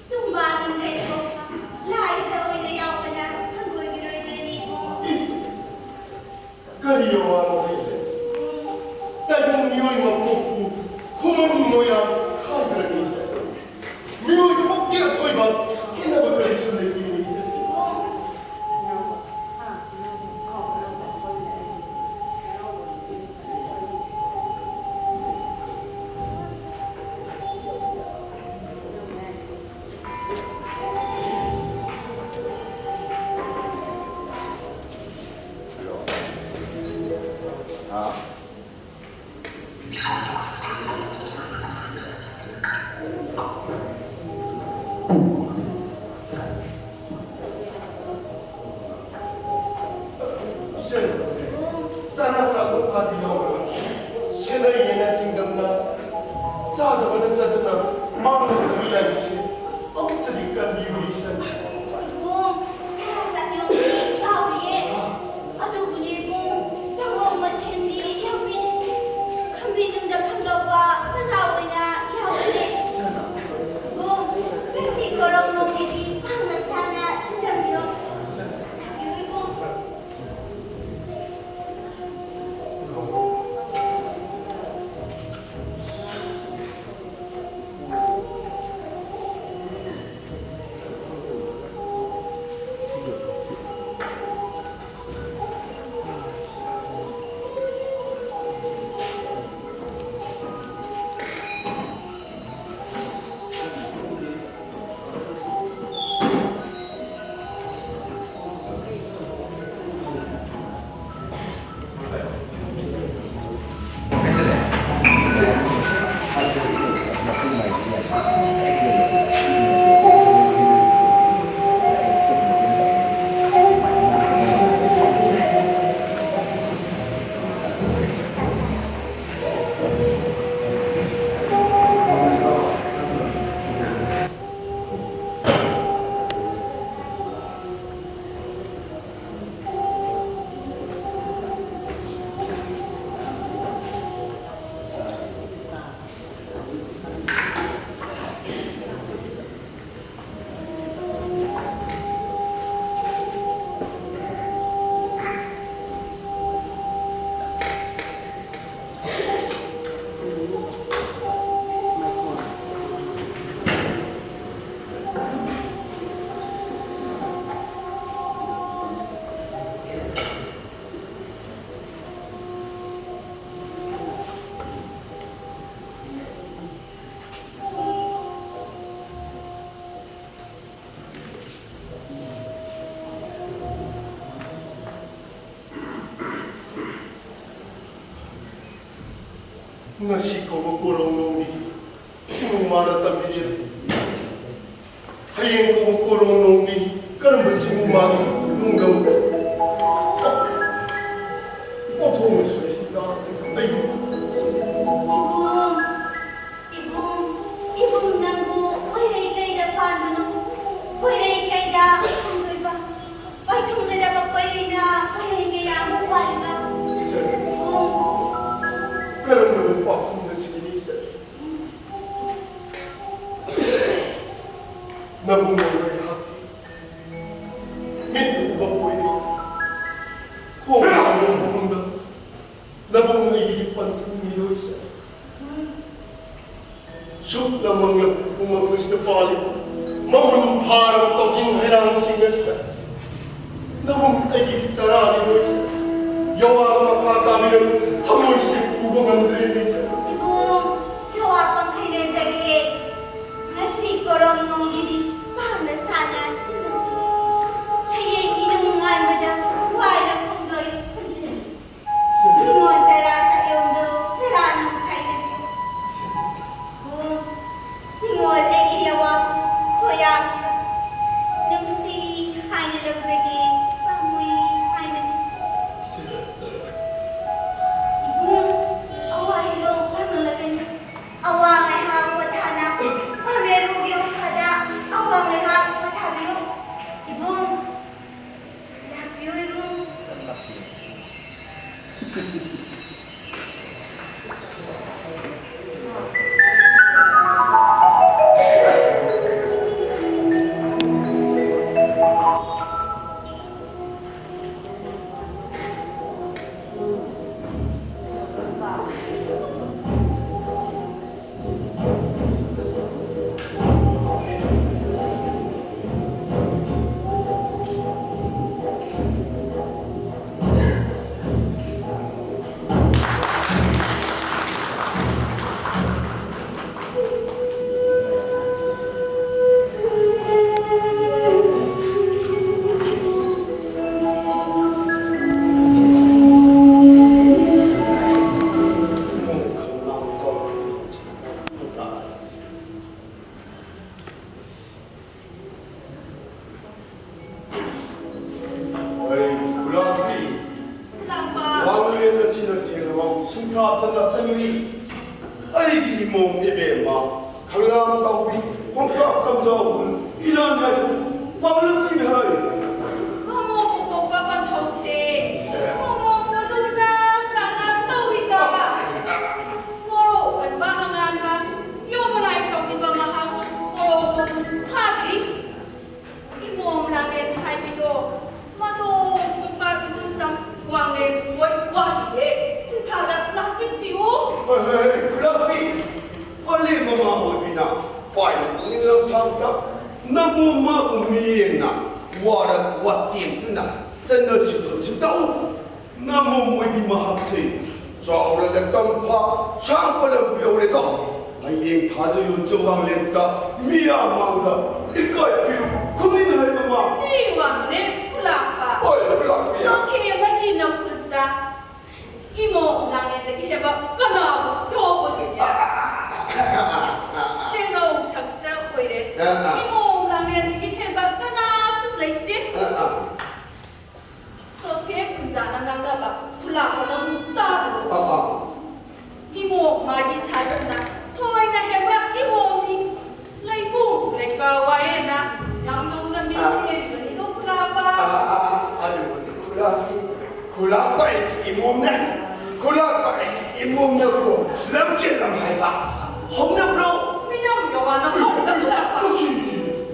ꯇꯨꯝꯕꯥ ꯅꯨꯡꯖꯩ ꯊꯣꯛꯄ ꯂꯥꯏꯖ ꯑꯣꯏꯅ ꯌꯥꯎꯕꯅ ꯍꯪꯒꯣꯏꯕꯤꯔꯣꯏꯗ꯭ꯔꯅꯤ ꯏꯕꯨꯡ? ꯀꯔꯤ ꯑꯋꯥꯅꯣ ꯍꯥꯏꯁꯦ? ꯇꯥꯏꯕꯪ ꯃꯤꯑꯣꯏ ꯃꯄꯣꯛꯄꯨ ꯈꯨꯃꯟ ꯃꯣꯏꯔꯥꯡ ꯍꯥꯏꯕ꯭ꯔꯅꯤꯁꯦ? ꯃꯤꯑꯣꯏ ꯄꯣꯛꯀꯤ ꯑꯊꯣꯏꯕ ꯈꯦꯠꯅꯕ ꯀꯔꯤꯁꯨ ꯂꯩꯇꯦꯅꯤꯁꯦ꯫ ꯏꯆꯟ, ꯇꯔꯥ ꯆꯥꯛꯂꯣꯛ ꯀꯥꯗꯤ ꯌꯥꯎꯔꯣꯏ꯫ ꯁꯦꯟꯅ ꯌꯦꯟꯅ ꯆꯤꯡꯗꯝꯅ ꯆꯥꯗꯕꯅ ꯆꯠꯇꯅ ꯃꯥꯡꯂꯣꯏꯗꯕ ꯌꯥꯏꯕꯁꯤ ꯑꯃꯨꯛꯇꯗꯤ ꯀꯟꯕꯤꯌꯨ ꯏꯆꯟ꯫ ꯏꯕꯨꯡ, ꯇꯔꯥ ꯆꯥꯛꯂꯣꯛꯇꯤ ꯌꯥꯎꯔꯤꯌꯦ꯫ ꯑꯗꯨꯕꯨꯅꯦ ꯏꯕꯨꯡ, ꯆꯥꯛꯂꯣꯛ ꯃꯊꯦꯜꯗꯤ ꯌꯥꯎꯕꯤꯗꯦ꯫ ꯈꯝꯕꯤ ꯅꯨꯡꯗ ꯐꯪꯗꯧꯕ ꯃꯅꯥ ꯑꯣꯏꯅ ꯌꯥꯎꯕꯅꯦ꯫ ꯏꯕꯨꯡ, ꯉꯁꯤ ꯀꯣꯔꯧ ꯅꯣꯡꯒꯤꯗꯤ ꯃꯍꯥꯛ ꯃꯁꯥꯅ ꯆꯤꯡꯗꯝꯕꯤꯌꯣ꯫ ꯂꯥꯛꯄꯤꯌꯨ ꯏꯕꯨꯡ꯫ ꯉꯁꯤ ꯀꯧꯕ ꯀꯣꯔꯧꯅꯣꯡꯗꯤ ꯆꯤꯡꯉꯨ ꯃꯥꯅ ꯇꯝꯕꯤꯔꯦ꯫ ꯍꯌꯦꯡ ꯀꯧꯕ ꯀꯣꯔꯧꯅꯣꯡꯗꯤ ꯀꯔꯝꯕ ꯆꯤꯡꯉꯨ ꯃꯥꯅ ꯅꯨꯡꯗꯝ? ꯑꯣꯟꯊꯣꯛꯅꯁꯨ ꯊꯤꯅ ꯑꯩ ꯏꯕꯨꯡ, ꯏꯕꯨꯡ, ꯏꯕꯨꯡ ꯅꯪꯕꯨ ꯈꯣꯏꯔꯩ ꯀꯩꯗ ꯄꯥꯟꯕꯅꯣ? ꯈꯣꯏꯔꯩ ꯀꯩꯗ ꯐꯪꯗꯣꯏꯕ? ꯄꯥꯏꯊꯨꯡꯅꯗꯕ ꯈꯣꯏꯔꯩꯅ ꯈꯣꯏꯔꯩ ꯀꯌꯥ ꯑꯃ ꯄꯥꯜꯂꯤꯕ? ꯏꯕꯨꯡ, ꯀꯔꯝꯅꯕꯨ ꯄꯥꯎꯈꯨꯝꯅꯁꯤꯒꯅꯤ ꯏꯆꯟ? ꯅꯕꯨꯡ ꯑꯩꯍꯥꯛꯀꯤ ꯃꯤꯠꯅ ꯎꯕ ꯄꯣꯏꯔꯤ꯫ ꯈꯣꯡꯅ ꯊꯥꯡꯕ ꯃꯐꯝꯗ ꯅꯕꯨꯡ ꯑꯩꯒꯤꯗꯤ ꯄꯟꯊꯨꯡ ꯃꯤꯔꯣꯏꯁꯦ꯫ ꯁꯨꯞꯅ ꯃꯪꯂꯛ ꯄꯨꯝꯕ ꯑꯁꯤꯗ ꯄꯥꯜꯂꯤꯕ ꯃꯃꯨꯟ ꯐꯥꯔꯕ ꯇꯧꯖꯤꯡ ꯍꯩꯔꯥꯡꯁꯤꯡ ꯑꯁꯤꯗ ꯅꯕꯨꯡ ꯑꯩꯒꯤ ꯆꯔꯥ ꯃꯤꯔꯣꯏꯁꯦ꯫ ꯌꯋꯥꯒ ꯃꯈꯥ ꯇꯥꯕꯤꯔꯕ ꯊꯃꯣꯏꯁꯦ ꯄꯨꯕ ꯉꯝꯗ꯭ꯔꯦ ꯏꯆꯟ꯫ ꯏꯕꯨꯡ, ꯌꯋꯥ ꯄꯪꯈꯩ ꯂꯩꯖꯒꯦ꯫ ꯉꯁꯤ ꯀꯣꯔꯧ ꯅꯣꯡꯒꯤꯗꯤ ꯄꯥꯡꯅ ꯁꯥꯅ ꯁꯤꯟꯅꯕꯤ꯫ ꯍꯌꯦꯡ ꯏꯌꯨꯡ ꯉꯥꯟꯕꯗ ꯋꯥꯏꯅ ꯈꯣꯡꯗꯣꯏ ꯍꯨꯟꯖꯤꯟꯅꯕꯤ꯫ ꯅꯤꯉꯣꯜ ꯇꯔꯥ ꯆꯠꯌꯣꯡꯗꯣ ꯆꯔꯥ ꯅꯨꯡ ꯈꯥꯏꯅꯕꯤ꯫ ꯏꯕꯨꯡ, ꯅꯤꯉꯣꯜ ꯑꯩꯒꯤ ꯌꯋꯥꯕꯨ ꯈꯣꯏꯌꯥ ꯅꯨꯡꯁꯤ ꯍꯥꯏꯅ ꯂꯧꯖꯒꯦ, ꯄꯥꯝꯃꯨꯏ ꯍꯥꯏꯅ ꯅꯤꯡꯖꯒꯦ꯫ ꯏꯕꯨꯡ, ꯑꯋꯥ ꯍꯤꯔꯣ ꯉꯥꯛꯇ ꯅꯠꯆꯅꯤꯡꯉꯤ꯫ ꯑꯩꯒꯤ ꯏꯃꯣꯝ ꯏꯕꯦꯝꯃ ꯈꯪꯂꯥꯝ ꯇꯧꯕꯤ ꯈꯣꯡꯀꯥꯞ ꯀꯝꯖꯥꯎ ꯏꯂꯥꯟ ꯍꯥꯏꯕꯨ ꯄꯥꯡꯂꯛꯇ꯭ꯔꯤ ꯍꯥꯏ꯫ ꯃꯃꯣꯕꯨ ꯄꯣꯛꯄ ꯄꯟꯊꯧꯁꯦ ꯃꯃꯣꯝꯅ ꯂꯨꯅ ꯆꯥꯟꯅ ꯇꯧꯏꯗ꯫ ꯃꯣꯔꯣꯛ ꯍꯟꯕ ꯑꯉꯥꯟꯕ ꯌꯣꯝ ꯃꯂꯥꯏ ꯇꯧꯈꯤꯕ ꯃꯍꯥꯛꯁꯨ ꯃꯣꯔꯣꯛ ꯐꯥꯗ꯭ꯔꯤ꯫ ꯏꯃꯣꯝ ꯂꯥꯡꯂꯦꯟ ꯍꯥꯏꯕꯤꯗꯣ ꯃꯇꯣꯝ ꯄꯨꯡꯄꯥꯛ ꯄꯨꯡꯇꯝ ꯋꯥꯡꯂꯦꯟ ꯑꯣꯏ ꯋꯥꯠꯂꯤꯌꯦ꯫ ꯁꯤꯟꯊꯥꯗ ꯂꯥꯛꯆꯤꯟꯕꯤꯌꯨ꯫ ꯍꯣꯏ, ꯍꯣꯏ, ꯍꯣꯏ, ꯈꯨꯂꯥꯛꯄꯤ꯫ ꯄꯂꯦꯝ ꯃꯃꯥ ꯑꯣꯏꯕꯤꯅ ꯄꯥꯏꯕ ꯄꯨꯛꯅꯤꯡ ꯂꯝꯊꯥꯛꯇ ꯅꯃꯣꯝ ꯃꯥꯕꯨ ꯃꯤꯌꯦꯡꯅ ꯋꯥꯔꯛ ꯋꯥꯇꯦꯝꯗꯨꯅ ꯆꯠꯅꯁꯤ ꯈꯣꯠꯁꯤ ꯇꯧ꯫ ꯅꯃꯣꯝ ꯑꯣꯏꯕꯤ ꯃꯍꯥꯛꯁꯦ ꯆꯥꯎꯔꯒ ꯇꯝꯐꯥ ꯁꯥꯡꯕ ꯂꯝꯕꯨ ꯌꯧꯔꯦꯗꯣ꯫ ꯍꯌꯦꯡ ꯊꯥꯖ ꯌꯣꯟꯆ ꯋꯥꯡꯂꯦꯟꯇ ꯃꯤꯌꯥꯝ ꯃꯥꯡꯗ ꯏꯀꯥꯏ ꯐꯤꯔꯨꯛ ꯈꯨꯝꯃꯤꯟ ꯍꯥꯏꯕ ꯃꯥ꯫ ꯃꯤ ꯋꯥꯡꯅꯦ ꯈꯨꯂꯥꯛꯄ꯫ ꯍꯣꯏ, ꯈꯨꯂꯥꯛꯄꯤ꯫ ꯁꯣꯈꯦ ꯑꯃꯒꯤ ꯅꯈꯨꯠꯇ ꯏꯃꯣꯝ ꯂꯥꯡꯂꯦꯟꯗꯒꯤ ꯍꯦꯟꯕ ꯀꯅꯥꯕꯨ ꯌꯥꯎꯕꯒꯦ? ꯇꯦꯔꯧ ꯁꯛꯇ ꯑꯣꯏꯔꯦ꯫ ꯑ, ꯑ꯫ ꯏꯃꯣꯝ ꯂꯥꯡꯂꯦꯟꯗꯒꯤ ꯍꯦꯟꯕ ꯀꯅꯥꯁꯨ ꯂꯩꯇꯦ꯫ ꯑ, ꯑ꯫ ꯆꯣꯊꯦ ꯈꯨꯟꯖꯥꯅ ꯉꯥꯡꯅꯕ ꯈꯨꯂꯥꯛꯄꯅ ꯑꯃꯨꯛ ꯇꯥꯗ꯭ꯔꯣ? ꯑꯥ, ꯑꯥ꯫ ꯏꯃꯣꯝ ꯃꯥꯒꯤ ꯁꯥꯖꯟꯅ ꯊꯣꯏꯅ ꯍꯦꯟꯕ ꯏꯃꯣꯝꯅꯤ꯫ ꯂꯩꯕꯨꯡ ꯂꯩꯀꯥ ꯋꯥꯌꯦꯅ ꯌꯥꯝ ꯅꯧꯅ ꯃꯤ ꯑꯥ꯫ ꯍꯦꯟꯕꯅꯤꯗꯣ ꯈꯨꯂꯥꯛꯄ꯫ ꯑꯥ, ꯑꯥ, ꯑꯥ, ꯑꯗꯨꯕꯨꯗꯤ ꯈꯨꯂꯥꯛꯄꯤ, ꯈꯨꯂꯥꯛꯄ ꯑꯩꯒꯤ ꯏꯃꯣꯝꯅꯦ꯫ ꯈꯨꯂꯥꯛꯄ ꯑꯩꯒꯤ ꯏꯃꯣꯝꯅꯕꯨ ꯂꯝꯀꯦꯠ ꯂꯝꯍꯥꯏꯕ ꯍꯧꯅꯕ꯭ꯔꯣ? ꯃꯤꯅꯝꯒ ꯋꯥꯅ ꯍꯧꯅ ꯈꯨꯂꯥꯛꯄ꯫ ꯃꯁꯤ꯫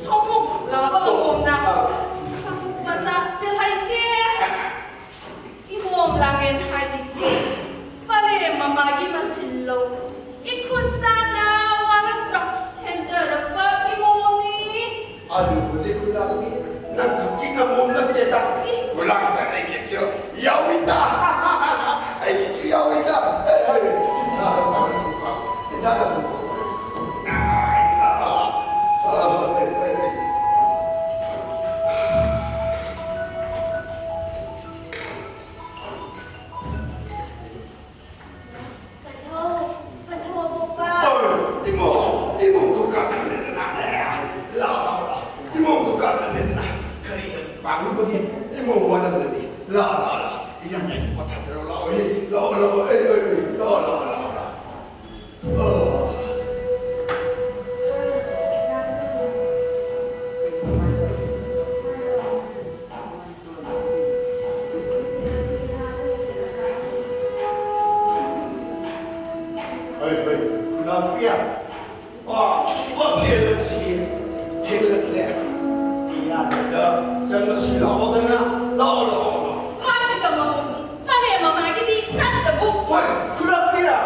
ꯁꯣꯃꯣ ꯈꯨꯂꯥꯛꯄ ꯑꯃꯣꯝꯅ꯫ ꯑꯥ꯫ ꯃꯆꯥ ꯆꯦꯜꯍꯩꯗꯦ꯫ ꯏꯃꯣꯝ ꯂꯥꯡꯂꯦꯟ ꯍꯥꯏꯕꯤꯁꯦ ꯄꯂꯦꯝ ꯃꯃꯥꯒꯤ ꯃꯁꯤꯟ ꯂꯧ ꯏꯈꯨꯠ ꯆꯥꯅ ꯋꯥꯔꯛꯆ ꯁꯦꯝꯖꯔꯛꯄ ꯏꯃꯣꯝꯅꯤ꯫ ꯑꯗꯨꯕꯨꯗꯤ ꯈꯨꯂꯥꯛꯄꯤ, ꯅꯪ ꯈꯛꯀꯤ ꯅꯃꯣꯝ ꯅꯠꯇꯦꯗ꯫ ꯈꯨꯂꯥꯛꯄ ꯑꯩꯒꯤꯁꯨ ꯌꯥꯎꯏꯗ꯫ ꯑꯩꯒꯤꯁꯨ ꯌꯥꯎꯏꯗ꯫ ꯍꯦ, ꯍꯦ, ꯆꯤꯟꯊꯥꯔꯣ, ꯆꯤꯟꯊꯥꯔꯣ꯫ ꯄꯟꯊꯧ, ꯄꯟꯊꯧ ꯑꯄꯣꯛꯄ꯫ ꯍꯣꯏ, ꯏꯃꯣ, ꯏꯃꯣ, ꯈꯨꯀꯥ ꯀꯜꯂꯦꯗꯅ꯫ ꯂꯥꯎ, ꯂꯥꯎ, ꯂꯥꯎ꯫ ꯏꯃꯣ, ꯈꯨꯀꯥ ꯀꯜꯂꯦꯗꯅ꯫ ꯀꯔꯤ ꯄꯥꯝꯂꯨꯕꯒꯤ ꯏꯃꯣ ꯋꯥꯔꯝꯂꯅꯤ꯫ ꯂꯥꯎ, ꯂꯥꯎ, ꯂꯥꯎ꯫ ꯏꯌꯥꯝꯕ, ꯑꯩ ꯄꯣꯊꯥꯖꯔꯣ, ꯂꯥꯛꯑꯣ, ꯍꯦ, ꯂꯥꯛꯑꯣ, ꯂꯥꯛꯑꯣ, ꯑꯩ, ꯑꯩ, ꯑꯩ, ꯂꯥꯛꯑꯣ, ꯂꯥꯛꯑꯣ, ꯂꯥꯛꯑꯣ, ꯂꯥꯛꯑꯣ꯫ ꯑꯣ꯫ ꯍꯣꯏ, ꯍꯣꯏ, ꯈꯨꯂꯥꯛꯄꯤ꯫ ꯑꯥ, ꯋꯥꯛꯂꯦꯟ ꯑꯁꯤ ꯊꯦꯡꯂꯛꯂꯦ꯫ ꯏꯌꯥꯗ ꯆꯪꯉꯁꯤ ꯂꯥꯛꯑꯣꯗꯅ꯫ ꯂꯥꯛꯑꯣ, ꯂꯥꯛꯑꯣ, ꯂꯥꯛꯑꯣ꯫ ꯃꯥꯒꯤꯗ ꯃꯉꯣꯟꯗ ꯃꯅꯦ ꯃꯃꯥꯒꯤꯗꯤ ꯀꯟꯗꯕꯨ꯫ ꯍꯣꯏ, ꯈꯨꯂꯥꯛꯄꯤꯔ꯫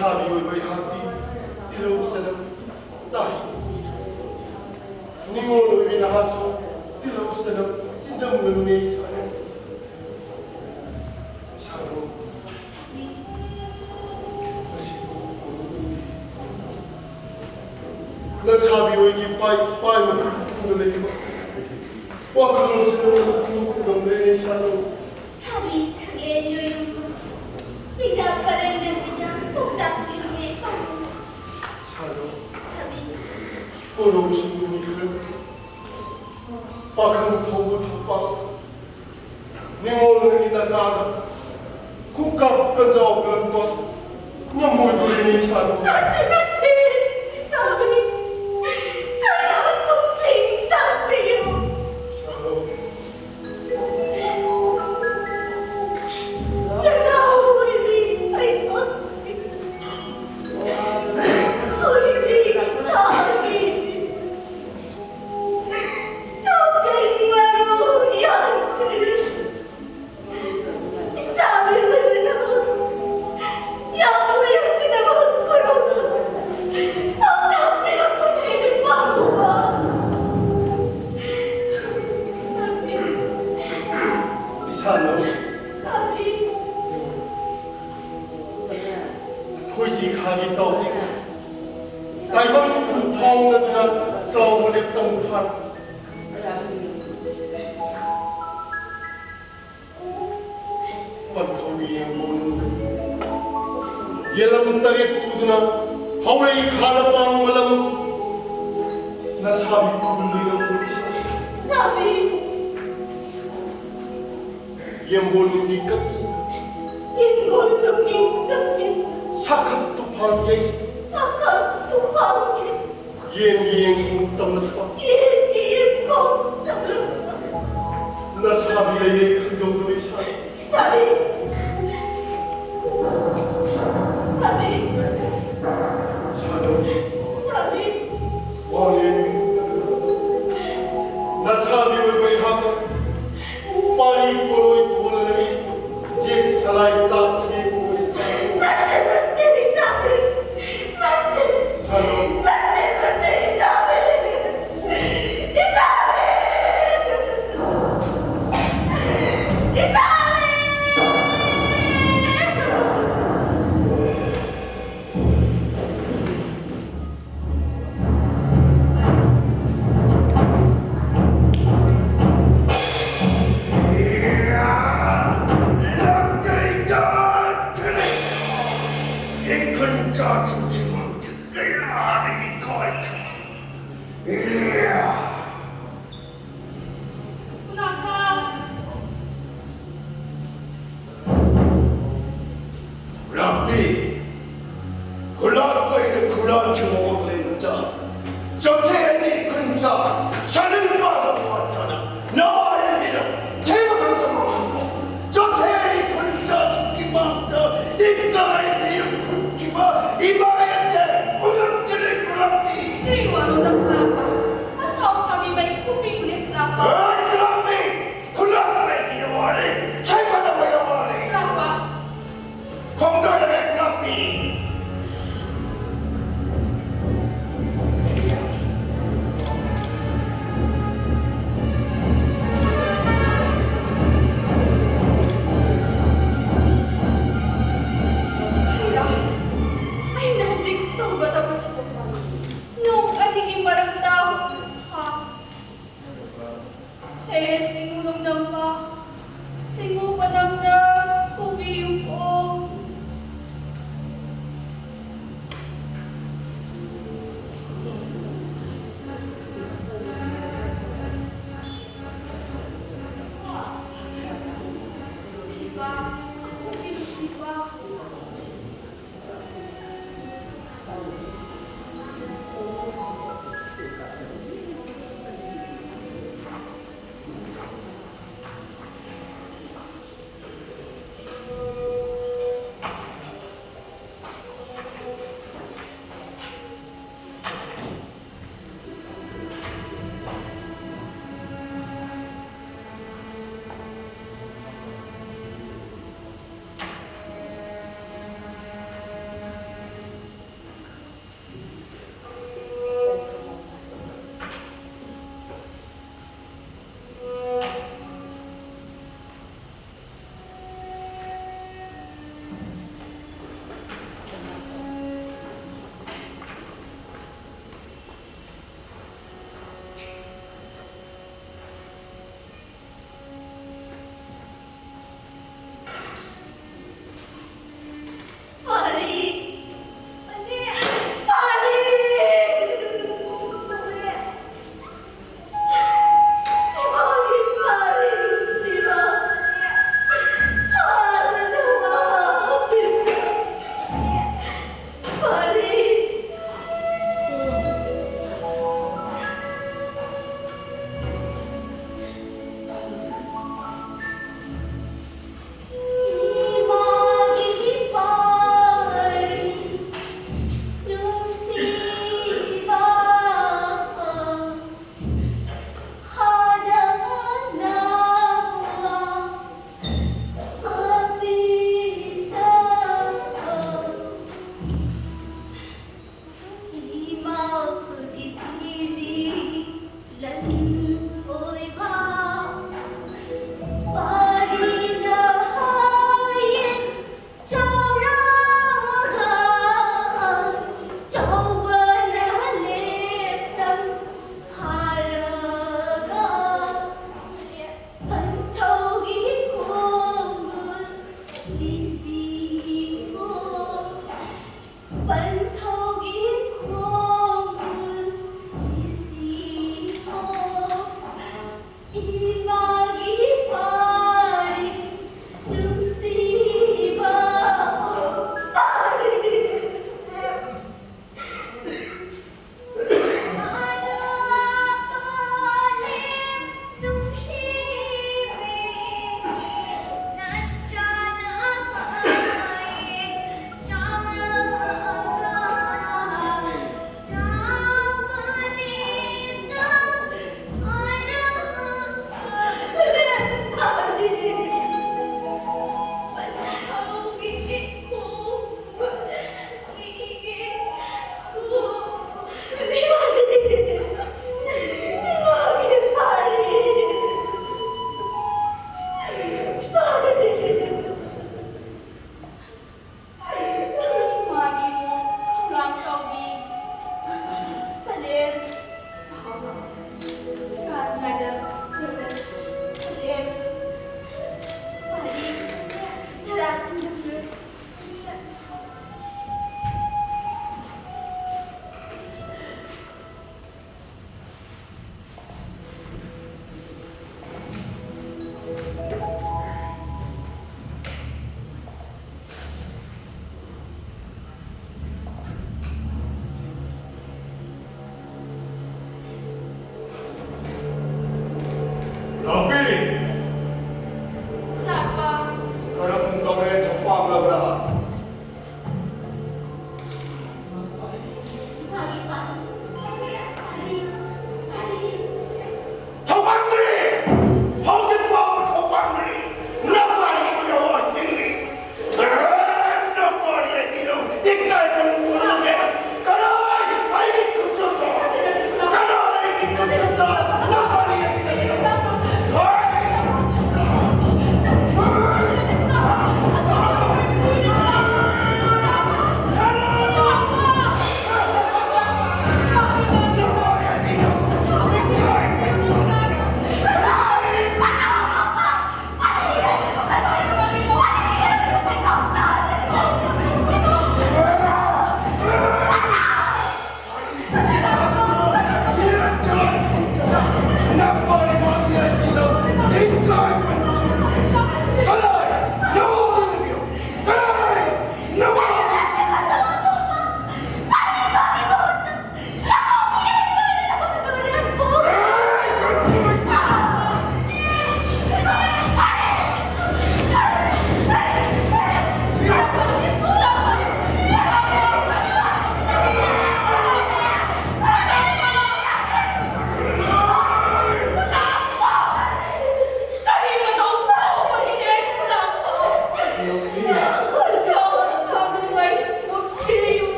ꯂꯩꯁꯥꯕꯤ ꯑꯣꯏꯕ ꯑꯩꯍꯥꯛꯇꯤ ꯇꯤꯜꯍꯧ ꯆꯅꯝ ꯆꯥꯏ꯫ ꯅꯤꯉꯣꯜ ꯑꯣꯏꯕꯤ ꯅꯍꯥꯛꯁꯨ ꯇꯤꯜꯍꯧ ꯆꯅꯝ ꯆꯤꯟꯗꯝꯒꯅꯨꯅꯦ ꯏꯁꯥꯅ꯫ ꯏꯁꯥꯅ ꯉꯁꯤ ꯂꯩꯁꯥꯕꯤ ꯑꯣꯏꯒꯤ ꯄꯥꯏ ꯄꯥꯏ ꯃꯇꯨꯡꯗ ꯂꯩꯕ ꯋꯥꯈꯜꯂꯣꯟꯁꯤꯅ ꯉꯝꯗ꯭ꯔꯦꯅꯦ ꯏꯁꯥꯅ꯫ ꯁꯥꯕꯤ ꯊꯛꯂꯦ ꯂꯣꯏꯔꯨꯝꯕ ꯁꯤꯡꯗꯥ ꯄꯔꯦꯡ ꯂꯝꯕꯤꯗ ꯄꯥꯎꯇꯥꯛ ꯄꯤꯔꯨꯑꯦ ꯄꯥꯎ꯫ ꯁꯥꯗꯣ ꯁꯥꯕꯤ ꯀꯣꯔꯧꯁꯤꯡꯕꯨ ꯃꯤꯈꯜ ꯄꯥꯈꯪ ꯊꯧꯕ ꯊꯧꯄꯥꯛ ꯅꯤꯉꯣꯜ ꯑꯣꯏꯒꯤ ꯅꯥꯀꯥꯗ ꯈꯨꯛꯀꯥ ꯀꯟꯖꯥꯎ ꯀꯜꯂꯛꯄ ꯉꯝꯃꯣꯏꯗꯣꯔꯤꯅꯤ ꯏꯁꯥꯗꯣ꯫ ꯅꯠꯇꯦ, ꯅꯠꯇꯦ, ꯏꯁꯥꯕꯤ꯫ ꯀꯔꯤꯅꯣ ꯀꯨꯝꯁꯤ ꯇꯥꯛꯄꯤꯌꯨ꯫ ꯏꯁꯥꯗꯣ꯫ ꯅꯅꯥꯎ ꯑꯣꯏꯕꯤ ꯑꯩꯉꯣꯟꯗ ꯍꯧꯖꯤꯛ ꯇꯥꯛꯄꯤꯌꯨ꯫ ꯂꯧꯁꯤꯡ ꯃꯔꯨ ꯌꯥꯟꯈ꯭ꯔꯦ꯫ ꯏꯁꯥꯒꯤ ꯑꯣꯏꯕ ꯌꯥꯝ ꯑꯣꯏꯔꯛꯀꯗꯕ ꯈꯨꯔꯨꯝ ꯄꯥꯎꯇꯥꯛ ꯄꯤꯔꯛꯄꯅꯦ, ꯄꯥꯝꯃꯨꯕ꯫ ꯏꯁꯥꯕꯤ꯫ ꯏꯁꯥꯅ ꯏꯁꯥꯕꯤ꯫ ꯈꯣꯏꯖꯤ ꯈꯥꯒꯤ ꯇꯥꯎꯖꯤ ꯇꯥꯏꯕꯪ ꯈꯨꯟ ꯐꯥꯎꯅꯗꯨꯅ ꯆꯥꯎꯕ ꯂꯦꯞꯇꯝ ꯐꯥꯔꯛꯄ ꯄꯟꯊꯧꯒꯤ ꯌꯦꯡꯒꯣꯟ ꯌꯦꯂꯝ ꯇꯔꯦꯠ ꯄꯨꯗꯨꯅ ꯍꯧꯔꯛꯏ ꯈꯥꯅ ꯄꯥꯡ ꯃꯂꯝ ꯅꯁꯥꯕꯤ ꯄꯨꯜꯂꯤꯔꯝ ꯁꯥꯕꯤ꯫ ꯌꯦꯝꯕꯣꯜ ꯅꯨꯡꯒꯤ ꯀꯛꯏ꯫ ꯌꯦꯝꯕꯣꯜ ꯅꯨꯡꯒꯤ ꯀꯛꯏ꯫ ꯁꯥꯈꯛ ꯇꯨꯐꯥꯟ ꯌꯩ꯫ ꯁꯥꯈꯛ ꯇꯨꯐꯥꯟ ꯌꯩ꯫ ꯌꯦꯟꯒꯤ ꯌꯦꯡꯈꯣꯡ ꯇꯝꯂꯛꯄ꯫ ꯌꯦꯟꯒꯤ ꯌꯦꯡꯈꯣꯡ ꯇꯝꯂꯛꯄ꯫ ꯅꯁꯥꯕꯤ ꯂꯩꯔꯦ ꯈꯪꯖꯧꯗꯣ ꯏꯁꯥ꯫ ꯏꯁꯥꯕꯤ꯫ ꯏꯁꯥꯕꯤ꯫ ꯁꯥꯗꯣ꯫ ꯏꯁꯥꯕꯤ꯫ ꯋꯥꯡꯂꯦꯟ ꯅꯁꯥꯕꯤ ꯑꯣꯏꯕ ꯑꯩꯍꯥꯛꯅ ꯄꯥꯔꯤ ꯀꯣꯔꯣꯏ ꯊꯣꯜꯂꯔꯦ꯫ ꯖꯦꯛ ꯁꯂꯥꯏ ꯇꯥꯛꯄꯒꯤ ꯀꯣꯏ ꯁꯥ꯫ ꯅꯠꯇꯦ, ꯅꯠꯇꯦ, ꯏꯁꯥ꯫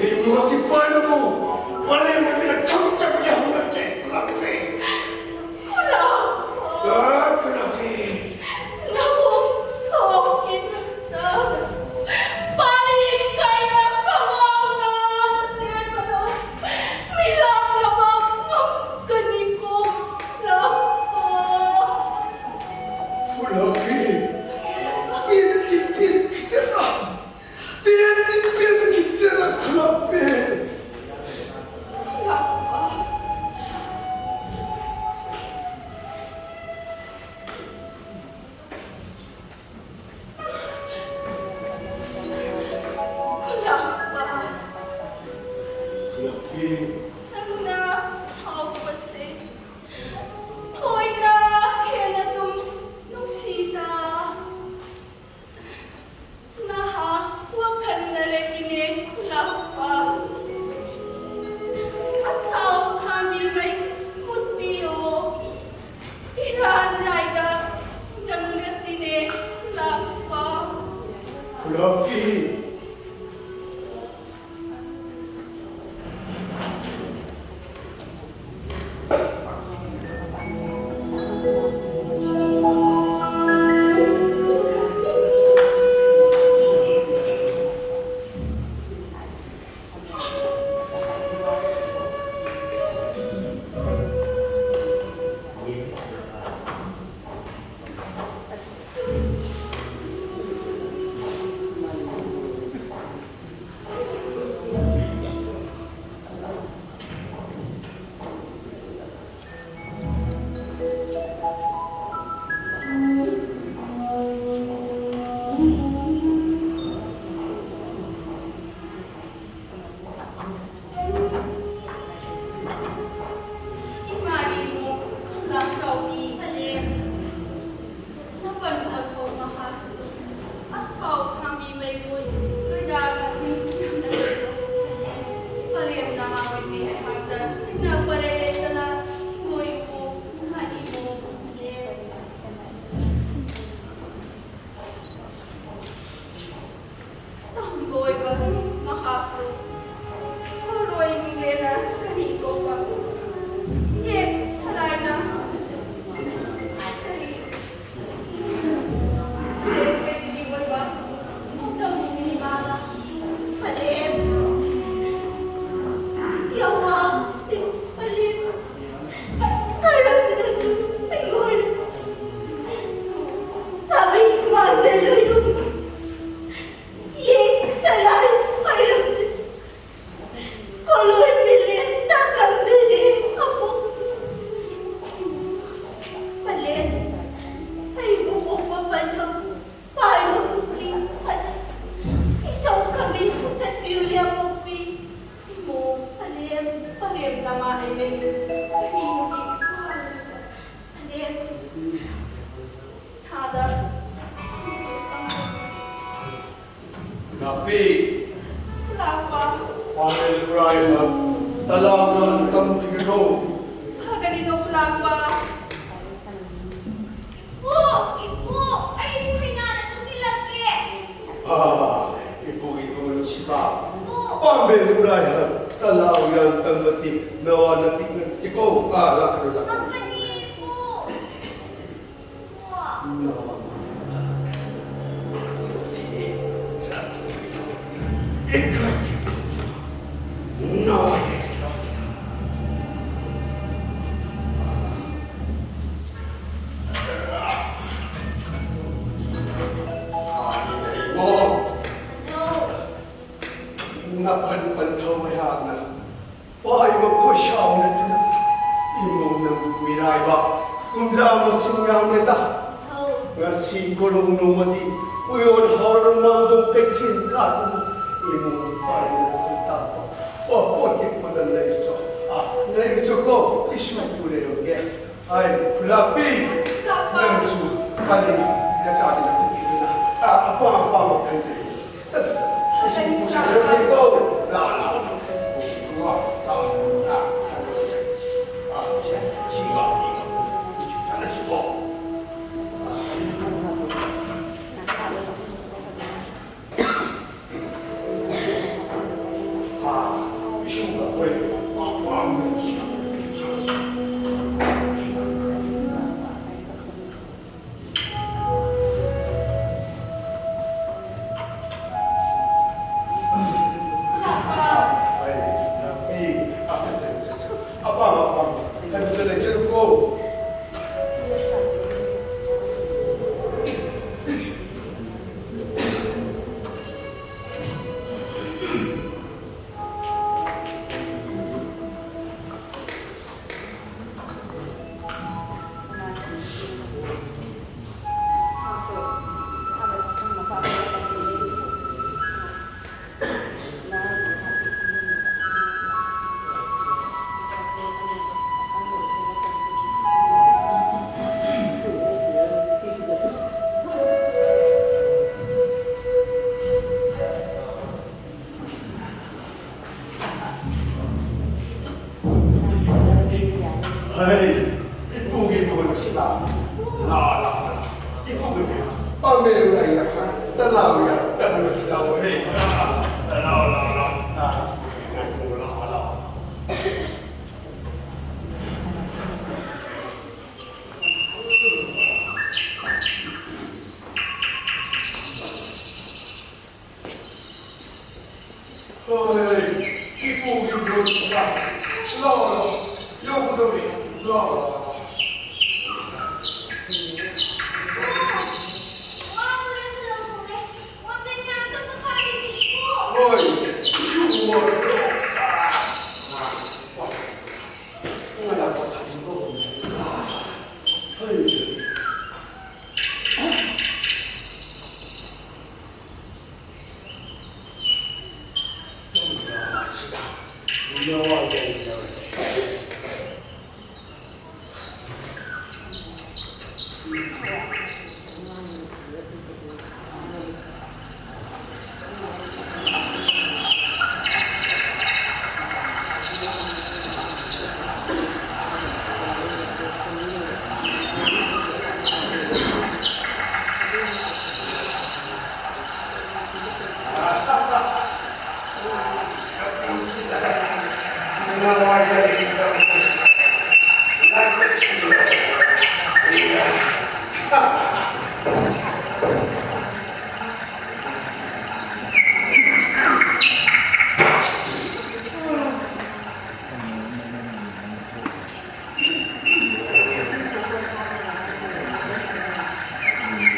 ꯏꯃꯥꯒꯤ ꯄꯥꯏꯅꯕꯨ ꯄꯔꯦꯡ ꯑꯗꯨꯗ ꯈꯪꯆꯠ ꯌꯥꯍꯧꯔꯛꯇꯦ, ꯈꯨꯂꯥꯛꯄꯤ꯫ ꯈꯨꯂꯥꯛ꯫ ꯁꯥ ꯈꯨꯂꯥꯛꯄꯤ꯫ ꯅꯕꯨꯡ ꯊꯣꯛꯈꯤꯅꯨꯗ꯫ ꯄꯥꯔꯤ ꯀꯥꯏꯅ ꯈꯣꯡꯒꯥꯎꯅ ꯆꯦꯟꯕꯗꯣ ꯃꯤꯂꯥꯛꯅꯕ ꯉꯝꯒꯅꯤꯀꯣ, ꯈꯨꯂꯥꯛꯄ꯫ ꯈꯨꯂꯥꯛꯄꯤ꯫ ꯄꯦꯟꯗꯤ ꯄꯦꯟꯈꯤꯗꯦꯗ꯫ ꯄꯦꯟꯗꯤ ꯄꯦꯟꯈꯤꯗꯦꯗ, ꯈꯨꯂꯥꯛꯄꯤ꯫ ꯈꯨꯂꯥꯛꯄ꯫ ꯈꯨꯂꯥꯛꯄ꯫ ꯈꯨꯂꯥꯛꯄꯤ꯫ ꯅꯪꯅ ꯁꯥꯎꯕꯁꯦ ꯊꯣꯏꯅ ꯍꯦꯟꯅ ꯑꯗꯨꯝ ꯅꯨꯡꯁꯤꯗ꯫ ꯅꯍꯥ ꯋꯥꯈꯜꯅ ꯂꯩꯕꯤꯅꯦ ꯈꯨꯂꯥꯛꯄ꯫ ꯑꯁꯥꯎ ꯈꯥꯝꯕꯤ ꯃꯩ ꯃꯨꯠꯄꯤꯌꯣ꯫ ꯏꯔꯥꯟ ꯂꯥꯏꯗ ꯆꯪꯂꯁꯤꯅꯦ ꯈꯨꯂꯥꯛꯄ꯫ ꯈꯨꯂꯥꯛꯄꯤ꯫ ꯏꯃꯥ ꯏꯕꯨꯡ ꯈꯨꯂꯥꯛ ꯇꯧꯕꯤ꯫ ꯅꯄꯟ ꯄꯣꯠꯊꯣꯛ ꯃꯍꯥꯁꯨ ꯑꯁꯥꯎ ꯈꯥꯝꯕꯤ ꯃꯩꯉꯣꯏ ꯀꯣꯏꯗꯥ ꯃꯁꯤꯡ ꯌꯥꯝꯅ ꯂꯩꯔꯣ꯫ ꯄꯔꯦꯝ ꯅꯍꯥ ꯑꯣꯏꯕꯤ ꯑꯩꯍꯥꯛꯇ ꯁꯤꯡꯅ ꯄꯔꯦ ꯂꯩꯇꯅ ꯍꯤꯡꯉꯣꯏꯕꯨ ꯉꯥꯛꯏꯕꯣ꯫ ꯇꯝꯕ ꯑꯣꯏꯕ ꯃꯍꯥꯛꯄꯨ ꯄꯥꯝꯕꯦꯜ ꯈꯨꯔꯥꯏ ꯍꯛ ꯇꯂꯥ ꯍꯨꯔꯥꯟ ꯇꯝꯊꯤꯈꯣ꯫ ꯐꯒꯅꯤꯗꯣ ꯈꯨꯂꯥꯛꯄ꯫ ꯄꯨ, ꯏꯄꯨ, ꯑꯩꯁꯨ ꯍꯩꯅꯥꯗ ꯊꯣꯛꯆꯤꯜꯂꯛꯀꯦ꯫ ꯑꯥ, ꯏꯄꯨꯒꯤ ꯏꯕꯨꯡ ꯅꯨꯡꯁꯤꯕ꯫ ꯄꯨ꯫ ꯄꯥꯝꯕꯦꯜ ꯈꯨꯔꯥꯏ ꯍꯛ ꯇꯂꯥ ꯍꯨꯔꯥꯟ ꯇꯝꯕꯗꯤ ꯅꯋꯥ ꯅꯇꯤꯛ ꯅꯠꯇꯦꯀꯣ꯫ ꯑꯥ, ꯂꯥꯛꯀꯅꯨ, ꯂꯥꯛꯀꯅꯨ꯫ ꯂꯥꯛꯀꯅꯤ, ꯏꯄꯨ꯫ ꯉꯥꯄꯟ ꯄꯟꯊꯧ ꯑꯩꯍꯥꯛꯅ ꯄꯥꯏꯕ ꯈꯣꯏꯁꯥꯎ ꯅꯠꯇꯅ ꯏꯃꯨꯡ ꯅꯪꯕꯨ ꯃꯤꯔꯥꯏꯕ ꯀꯨꯝꯖꯥ ꯃꯁꯤꯡ ꯌꯥꯝꯂꯦꯗ꯫ ꯉꯁꯤ ꯀꯣꯔꯧ ꯅꯣꯡꯃꯗꯤ ꯎꯌꯣꯟ ꯍꯥꯎꯔ ꯅꯥꯝꯗꯣꯡ ꯀꯩꯊꯦꯜ ꯀꯥꯗꯨꯅ ꯏꯃꯨꯡꯒꯤ ꯄꯥꯏꯅꯕ ꯈꯨꯟꯇꯥꯛꯄ ꯄꯣꯠꯀꯤ ꯄꯣꯠꯂꯝ ꯂꯩꯔꯨꯆꯣ꯫ ꯑꯥ, ꯂꯩꯔꯨꯆꯣꯀꯣ, ꯏꯁꯨ ꯄꯨꯔꯦꯔꯣꯝꯒꯦ꯫ ꯍꯥꯏ, ꯈꯨꯂꯥꯛꯄꯤ, ꯅꯪꯁꯨ ꯀꯥꯂꯦꯟ ꯅꯆꯥꯗꯤ ꯂꯧꯊꯣꯛꯄꯤꯗꯨꯅ, ꯑꯥ, ꯑꯄꯥꯝ ꯑꯄꯥꯝꯕ ꯈꯟꯖꯔꯤ꯫ ꯍꯩ, ꯏꯄꯨꯒꯤ ꯃꯍꯨꯠꯁꯤꯗ ꯂꯥꯛꯑꯣ, ꯂꯥꯛꯑꯣ, ꯂꯥꯛꯑꯣ꯫ ꯏꯄꯨꯒꯤ ꯃꯍꯨꯠ ꯄꯥꯝꯃꯦ, ꯑꯩ ꯌꯥꯝ ꯍꯔꯥꯎ꯫ ꯂꯥꯛꯑꯣ, ꯌꯥꯝ ꯇꯞꯅ ꯂꯥꯛꯑꯣ, ꯍꯦ꯫ ꯂꯥꯛꯑꯣ, ꯂꯥꯛꯑꯣ, ꯂꯥꯛꯑꯣ, ꯂꯥꯛꯑꯣ꯫ ꯂꯥꯛꯑꯣ, ꯂꯥꯛꯑꯣ, ꯂꯥꯛꯑꯣ꯫ ꯍꯣꯏ, ꯏꯄꯨꯒꯤ ꯃꯍꯨꯠꯁꯤꯗ ꯂꯥꯛꯑꯣ, ꯂꯥꯛꯑꯣ, ꯌꯧꯒꯗꯧꯔꯦ, ꯂꯥꯛꯑꯣ, ꯂꯥꯛꯑꯣ꯫ ꯍꯣꯏ, ꯏꯁꯨ ꯋꯥꯔꯕ꯭ꯔꯣ? ꯉꯥꯏꯍꯥꯛ ꯄꯣꯊꯥꯁꯤꯀꯣ꯫ ꯍꯣꯏ꯫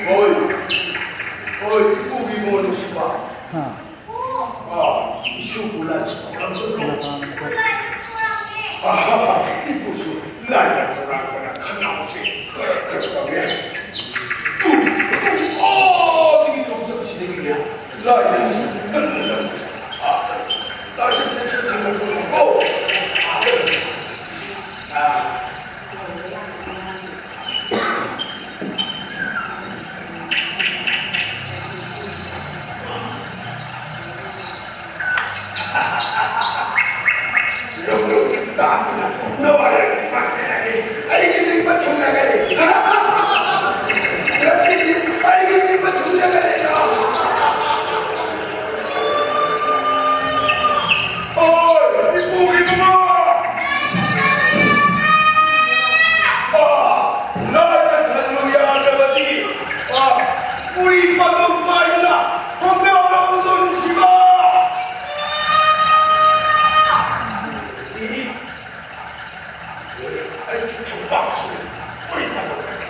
ꯍꯣꯏ, ꯍꯣꯏ, ꯏꯄꯨꯒꯤ ꯃꯣꯟ ꯅꯨꯡꯁꯤꯕ꯫ ꯍꯥ꯫ ꯑꯥ, ꯏꯁꯨꯕꯨ ꯂꯥꯏ ꯈꯨꯔꯨꯝꯕꯗꯣ꯫ ꯍꯣꯏ, ꯍꯣꯏ, ꯍꯣꯏ꯫ ꯑꯥ, ꯏꯄꯨꯁꯨ ꯂꯥꯏ ꯈꯨꯔꯨꯝꯕꯅ ꯈꯅꯥꯎꯁꯦ ꯈꯔ ꯈꯔ ꯇꯧꯔꯦ꯫ ꯇꯨ, ꯇꯨ, ꯑꯥ, ꯁꯤꯒꯤ ꯇꯧꯕ ꯆꯠꯄꯁꯤꯗꯒꯤꯅꯦ꯫ ꯂꯥꯏ ꯂꯥꯏꯁꯨ ꯀꯟꯅ ꯂꯧꯗꯦ꯫ ꯑꯥ, ꯆꯠꯂꯣ, ꯆꯠꯂꯣ꯫ ꯂꯥꯏ ꯆꯠꯄ ꯆꯠꯄ ꯂꯧꯗꯦ꯫ ꯑꯥ, ꯆꯠꯂꯣ꯫ ꯑꯥ꯫ ꯑꯩꯒꯤ ꯅꯤꯡꯕ ꯊꯨꯡꯂꯒꯅꯤ꯫ ꯉꯁꯤꯗꯤ ꯑꯩꯒꯤ ꯅꯤꯡꯕ ꯊꯨꯡꯂꯒꯅꯤ꯫ ꯑꯣꯏ, ꯏꯄꯨꯒꯤ ꯅꯨꯡꯉꯥ! ꯑꯥ, ꯂꯥꯏꯅ ꯊꯜꯂꯨ ꯌꯥꯗ꯭ꯔꯕꯗꯤ, ꯑꯥ, ꯎꯔꯤ ꯄꯥꯟꯗꯝ ꯄꯥꯏꯗꯨꯅ ꯈꯣꯡꯒꯥꯎ ꯂꯧꯕꯗꯣ ꯅꯨꯡꯁꯤꯕ! ꯑꯩꯒꯤ ꯊꯣꯡꯕꯥꯛꯁꯨ ꯐꯨꯔꯤꯠ ꯊꯥꯗꯣꯛꯀꯅꯤ꯫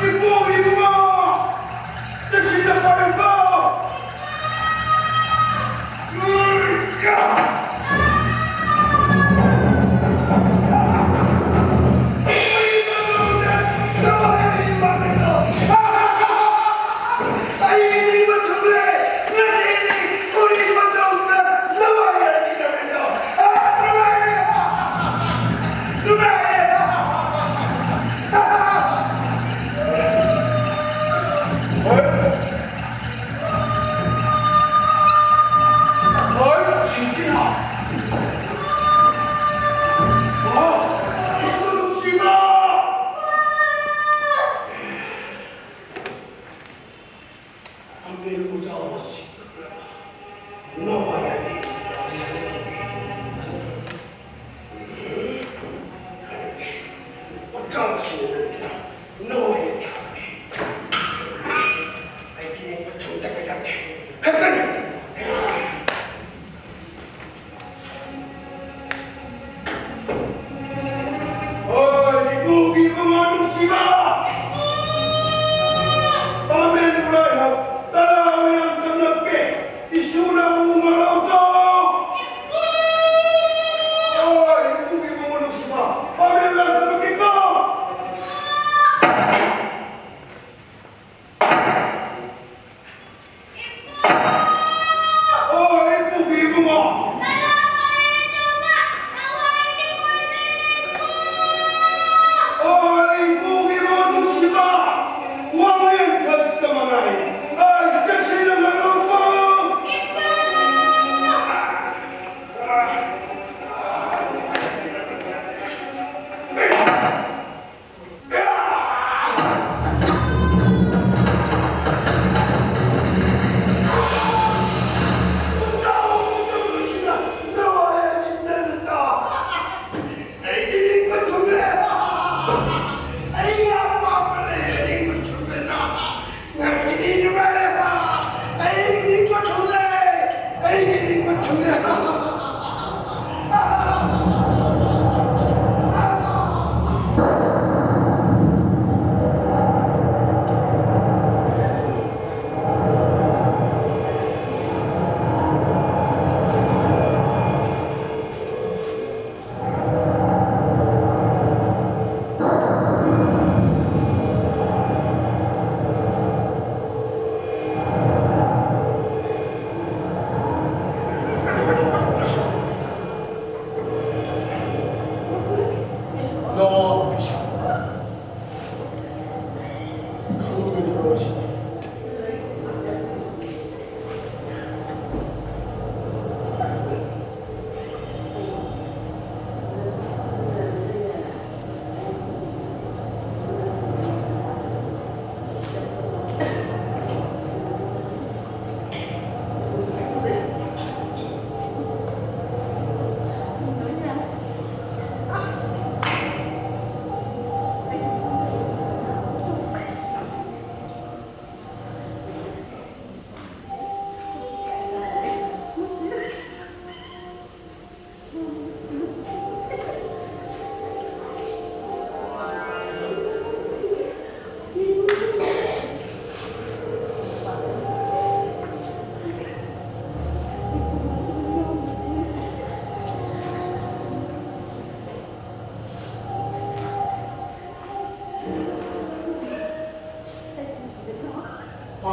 ꯏꯕꯨꯡ, ꯏꯕꯨꯡꯉꯣ! ꯆꯦꯛꯁꯤꯟꯅ ꯄꯥꯏꯌꯨꯀꯣ! ꯍꯣꯏ, ꯏꯄꯨꯒꯤ ꯃꯃꯥ ꯅꯨꯡꯁꯤꯕ! ꯄꯥꯃꯦꯟ ꯎꯔꯥꯏꯍꯧ, ꯇꯔꯥ ꯃꯌꯥꯝ ꯇꯝꯂꯛꯀꯦ, ꯏꯁꯨꯅ ꯎ ꯃꯔꯧꯗꯣ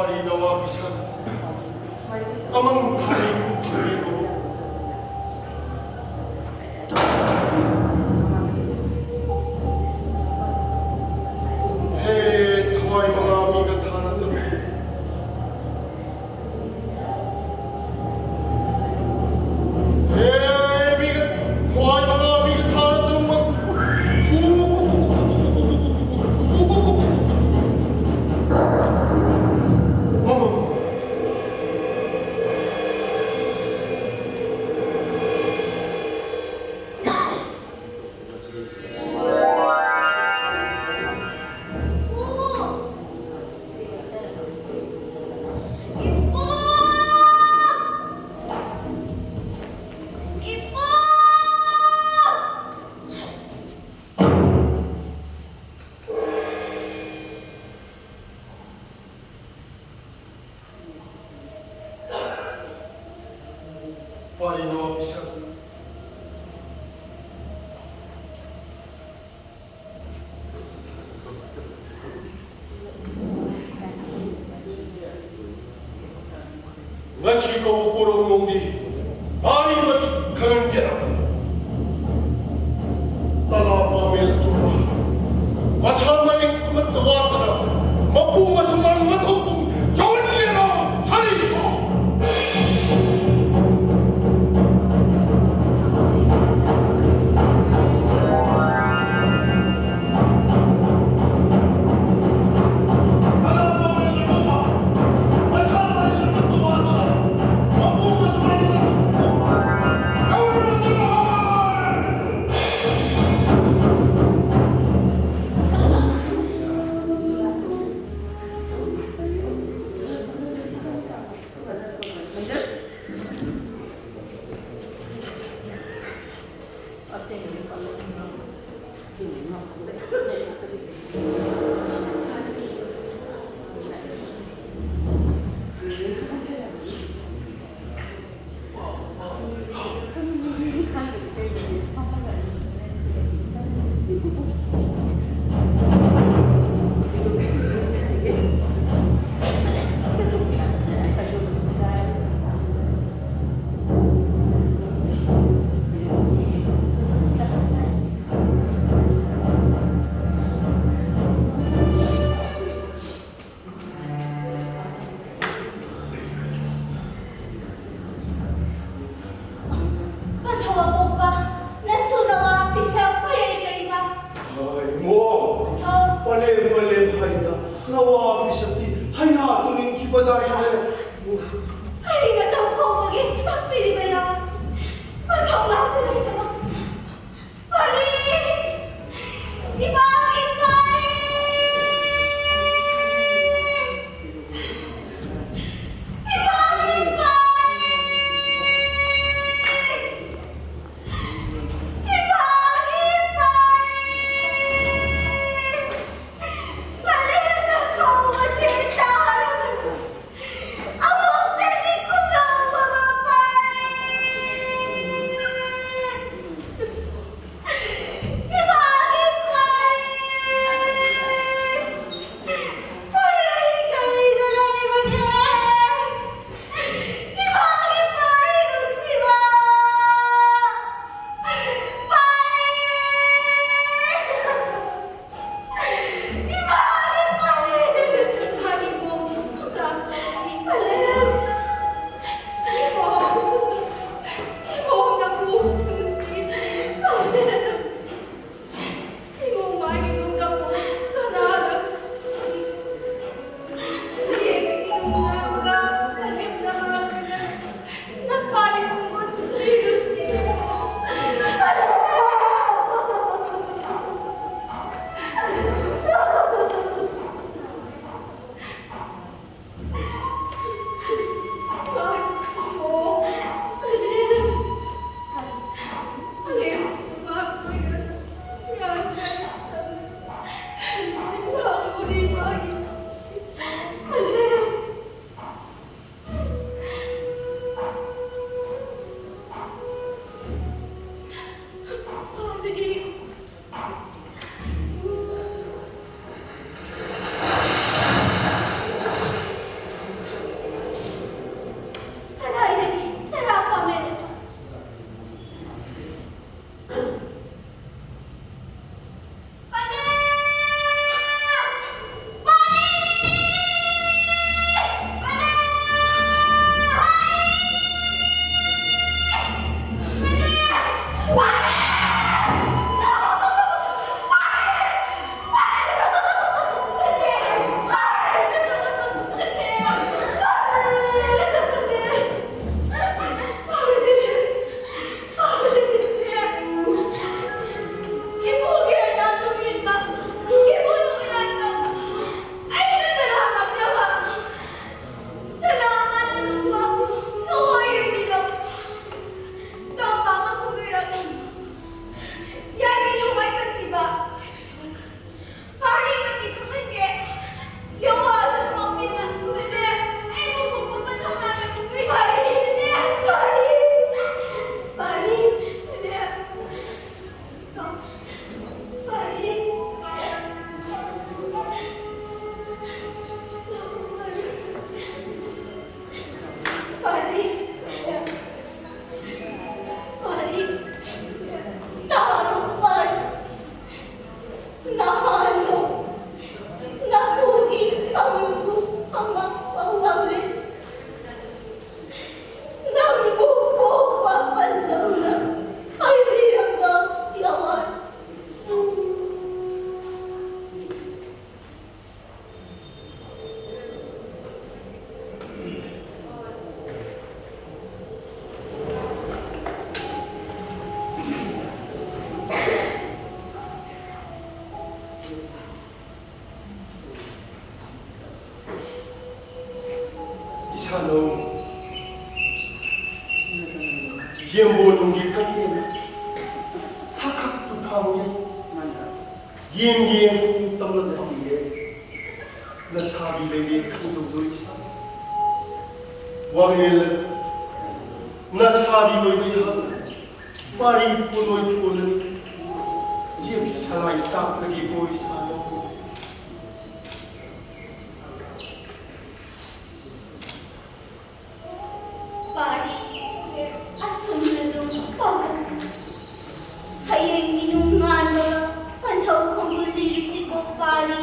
ꯅꯋꯥ ꯄꯤꯁꯛ ꯑꯃꯪ ꯊꯥꯔꯤ ꯀꯨꯝꯈꯤꯕꯤꯔꯣ꯫ ꯍꯦ ꯊꯋꯥꯏ ꯃꯉꯥ ꯃꯤꯒ ꯊꯥꯅꯗꯕ꯫ ꯍꯦ ꯃꯤꯒ ꯊꯋꯥꯏ ꯃꯉꯥ ꯃꯤꯒ ꯊꯥꯅꯗꯕ꯫ ꯄꯥꯔꯤꯅꯣ ꯏꯁꯛ꯫ ꯉꯁꯤ ꯀꯧꯕ ꯄꯣꯔꯧꯅꯧꯗꯤ ꯄꯥꯔꯤ ꯃꯇꯤꯛ ꯈꯪꯍꯟꯒꯦꯔꯥ? ꯇꯂꯥ ꯄꯥꯃꯦꯜ ꯑꯆꯧꯕ, ꯃꯁꯥ ꯃꯔꯤꯡ ꯑꯃꯠꯇ ꯋꯥꯠꯇꯅ, ꯃꯄꯨ ꯃꯁꯨꯃꯥꯡ ꯃꯊꯧ ꯄꯨꯡ ꯆꯥꯎꯍꯟꯒꯦꯔꯥ? ꯁꯥꯔꯤꯁꯣ! ꯀꯔꯤ ꯃꯇꯧ ꯀꯧꯕꯒꯦ ꯇꯥꯛꯄꯤꯔꯤꯕ ꯌꯥ? ꯃꯊꯧ ꯂꯥꯛꯇ ꯂꯩꯇꯕ ꯄꯔꯤ! ꯏꯃꯥꯒꯤ ꯄꯔꯤ! ꯏꯃꯥꯒꯤ ꯄꯔꯤ! ꯏꯃꯥꯒꯤ ꯄꯔꯤ! ꯃꯂꯦꯝꯅ ꯀꯧꯕꯁꯤ ꯇꯥꯔꯕ ꯑꯃꯨꯛꯇꯗꯤ ꯈꯨꯝꯂꯛꯄ ꯃꯄꯥꯅꯤ꯫ ꯏꯃꯥꯒꯤ ꯄꯥꯔꯤ! ꯄꯥꯔꯤ ꯀꯔꯤꯗ ꯂꯩꯕꯒꯦ? ꯏꯃꯥꯒꯤ ꯄꯥꯔꯤ ꯅꯨꯡꯁꯤꯕ! ꯄꯥꯔꯤ! ꯌꯦꯝꯕꯣꯟꯒꯤ ꯀꯠꯇꯦꯝ ꯁꯛꯈꯛꯇꯨ ꯐꯥꯎꯏ꯫ ꯌꯦꯡ ꯌꯦꯡ ꯇꯝꯂꯛꯄꯤꯔꯦ꯫ ꯅꯁꯥꯕꯤ ꯂꯩꯔꯦ ꯈꯪꯗꯧꯗꯣꯏ ꯏꯁꯥ꯫ ꯋꯥꯡꯂꯦꯜ ꯅꯁꯥꯕꯤ ꯑꯣꯏꯕ ꯑꯩꯍꯥꯛꯅ ꯄꯥꯔꯤ ꯄꯣꯂꯣꯏ ꯊꯣꯜꯂꯅꯤ꯫ ꯌꯦꯝ ꯁꯂꯥꯏ ꯇꯥꯛꯂꯒꯦꯀꯣ ꯏꯁꯥꯗ꯫ ꯄꯥꯔꯤ, ꯑꯁꯨꯝꯅ ꯑꯗꯨꯝ ꯄꯥꯎꯗꯝ꯫ ꯍꯌꯦꯡ ꯏꯅꯨꯡ ꯉꯥꯟꯕꯒ ꯄꯟꯊꯧ ꯈꯣꯡꯒꯨꯜ ꯂꯤꯔꯨꯁꯤꯀꯣ ꯄꯥꯔꯤ꯫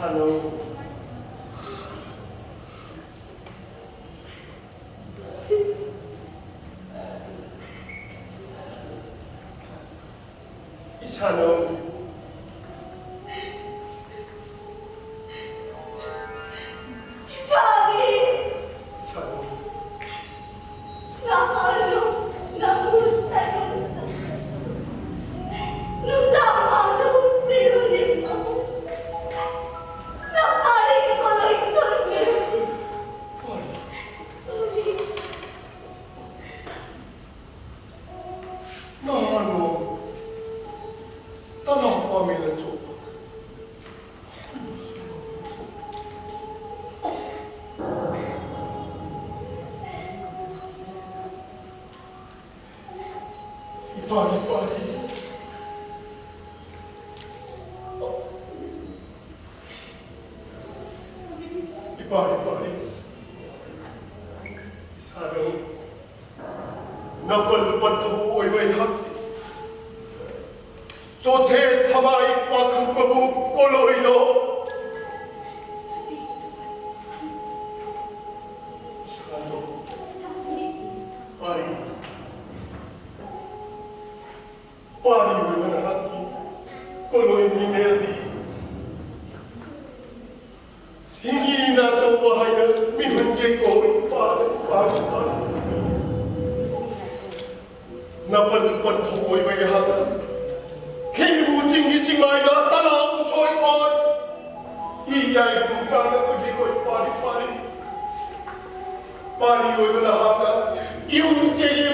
ꯁꯥꯅꯧ꯫ ꯏꯁꯥꯅꯧ꯫ ꯏꯁꯥꯅꯧ꯫ ꯅꯍꯥꯟꯅꯣ ꯇꯅꯥꯎ ꯄꯥꯃꯦꯟꯅ ꯆꯣꯞꯄ꯫ ꯏꯄꯥꯗꯤ ꯄꯥꯔꯤ꯫ ꯏꯄꯥꯗꯤ ꯄꯥꯔꯤ꯫ ꯏꯁꯥꯅꯧ꯫ ꯅꯥꯄꯜ ꯄꯟꯊꯧ ꯑꯣꯏꯕ ꯑꯩꯍꯥꯛ ꯆꯣꯊꯦ ꯊꯃꯥꯏ ꯄꯥꯈꯪꯕꯕꯨ ꯀꯣꯂꯣꯏꯅꯣ꯫ ꯄꯥꯔꯤ꯫ ꯄꯥꯔꯤ ꯑꯣꯏꯕ ꯅꯍꯥꯛꯀꯤ ꯀꯣꯂꯣꯏ ꯃꯤꯡꯅꯦꯜꯗꯤ ꯍꯤꯡꯉꯤꯅ ꯑꯆꯧꯕ ꯍꯥꯏꯅ ꯃꯤꯍꯨꯟꯒꯤ ꯀꯣꯏ ꯄꯥꯜꯂꯦ, ꯄꯥꯜꯂꯦ, ꯄꯥꯜꯂꯦ꯫ ꯅꯥꯄꯜ ꯄꯟꯊꯧ ꯑꯣꯏꯕ ꯑꯩꯍꯥꯛꯅ ꯈꯤꯕꯨ ꯆꯤꯡꯒꯤ ꯆꯤꯡꯃꯥꯏꯗ ꯇꯅꯥꯎ ꯁꯣꯏ ꯑꯣꯏ꯫ ꯏ ꯌꯥꯏꯕꯨ ꯀꯥꯟꯅꯕꯒꯤ ꯀꯣꯏ ꯄꯥꯔꯤ ꯄꯥꯔꯤ꯫ ꯄꯥꯔꯤ ꯑꯣꯏꯕ ꯅꯍꯥꯛꯅ ꯏꯌꯨꯝ ꯀꯩꯒꯤ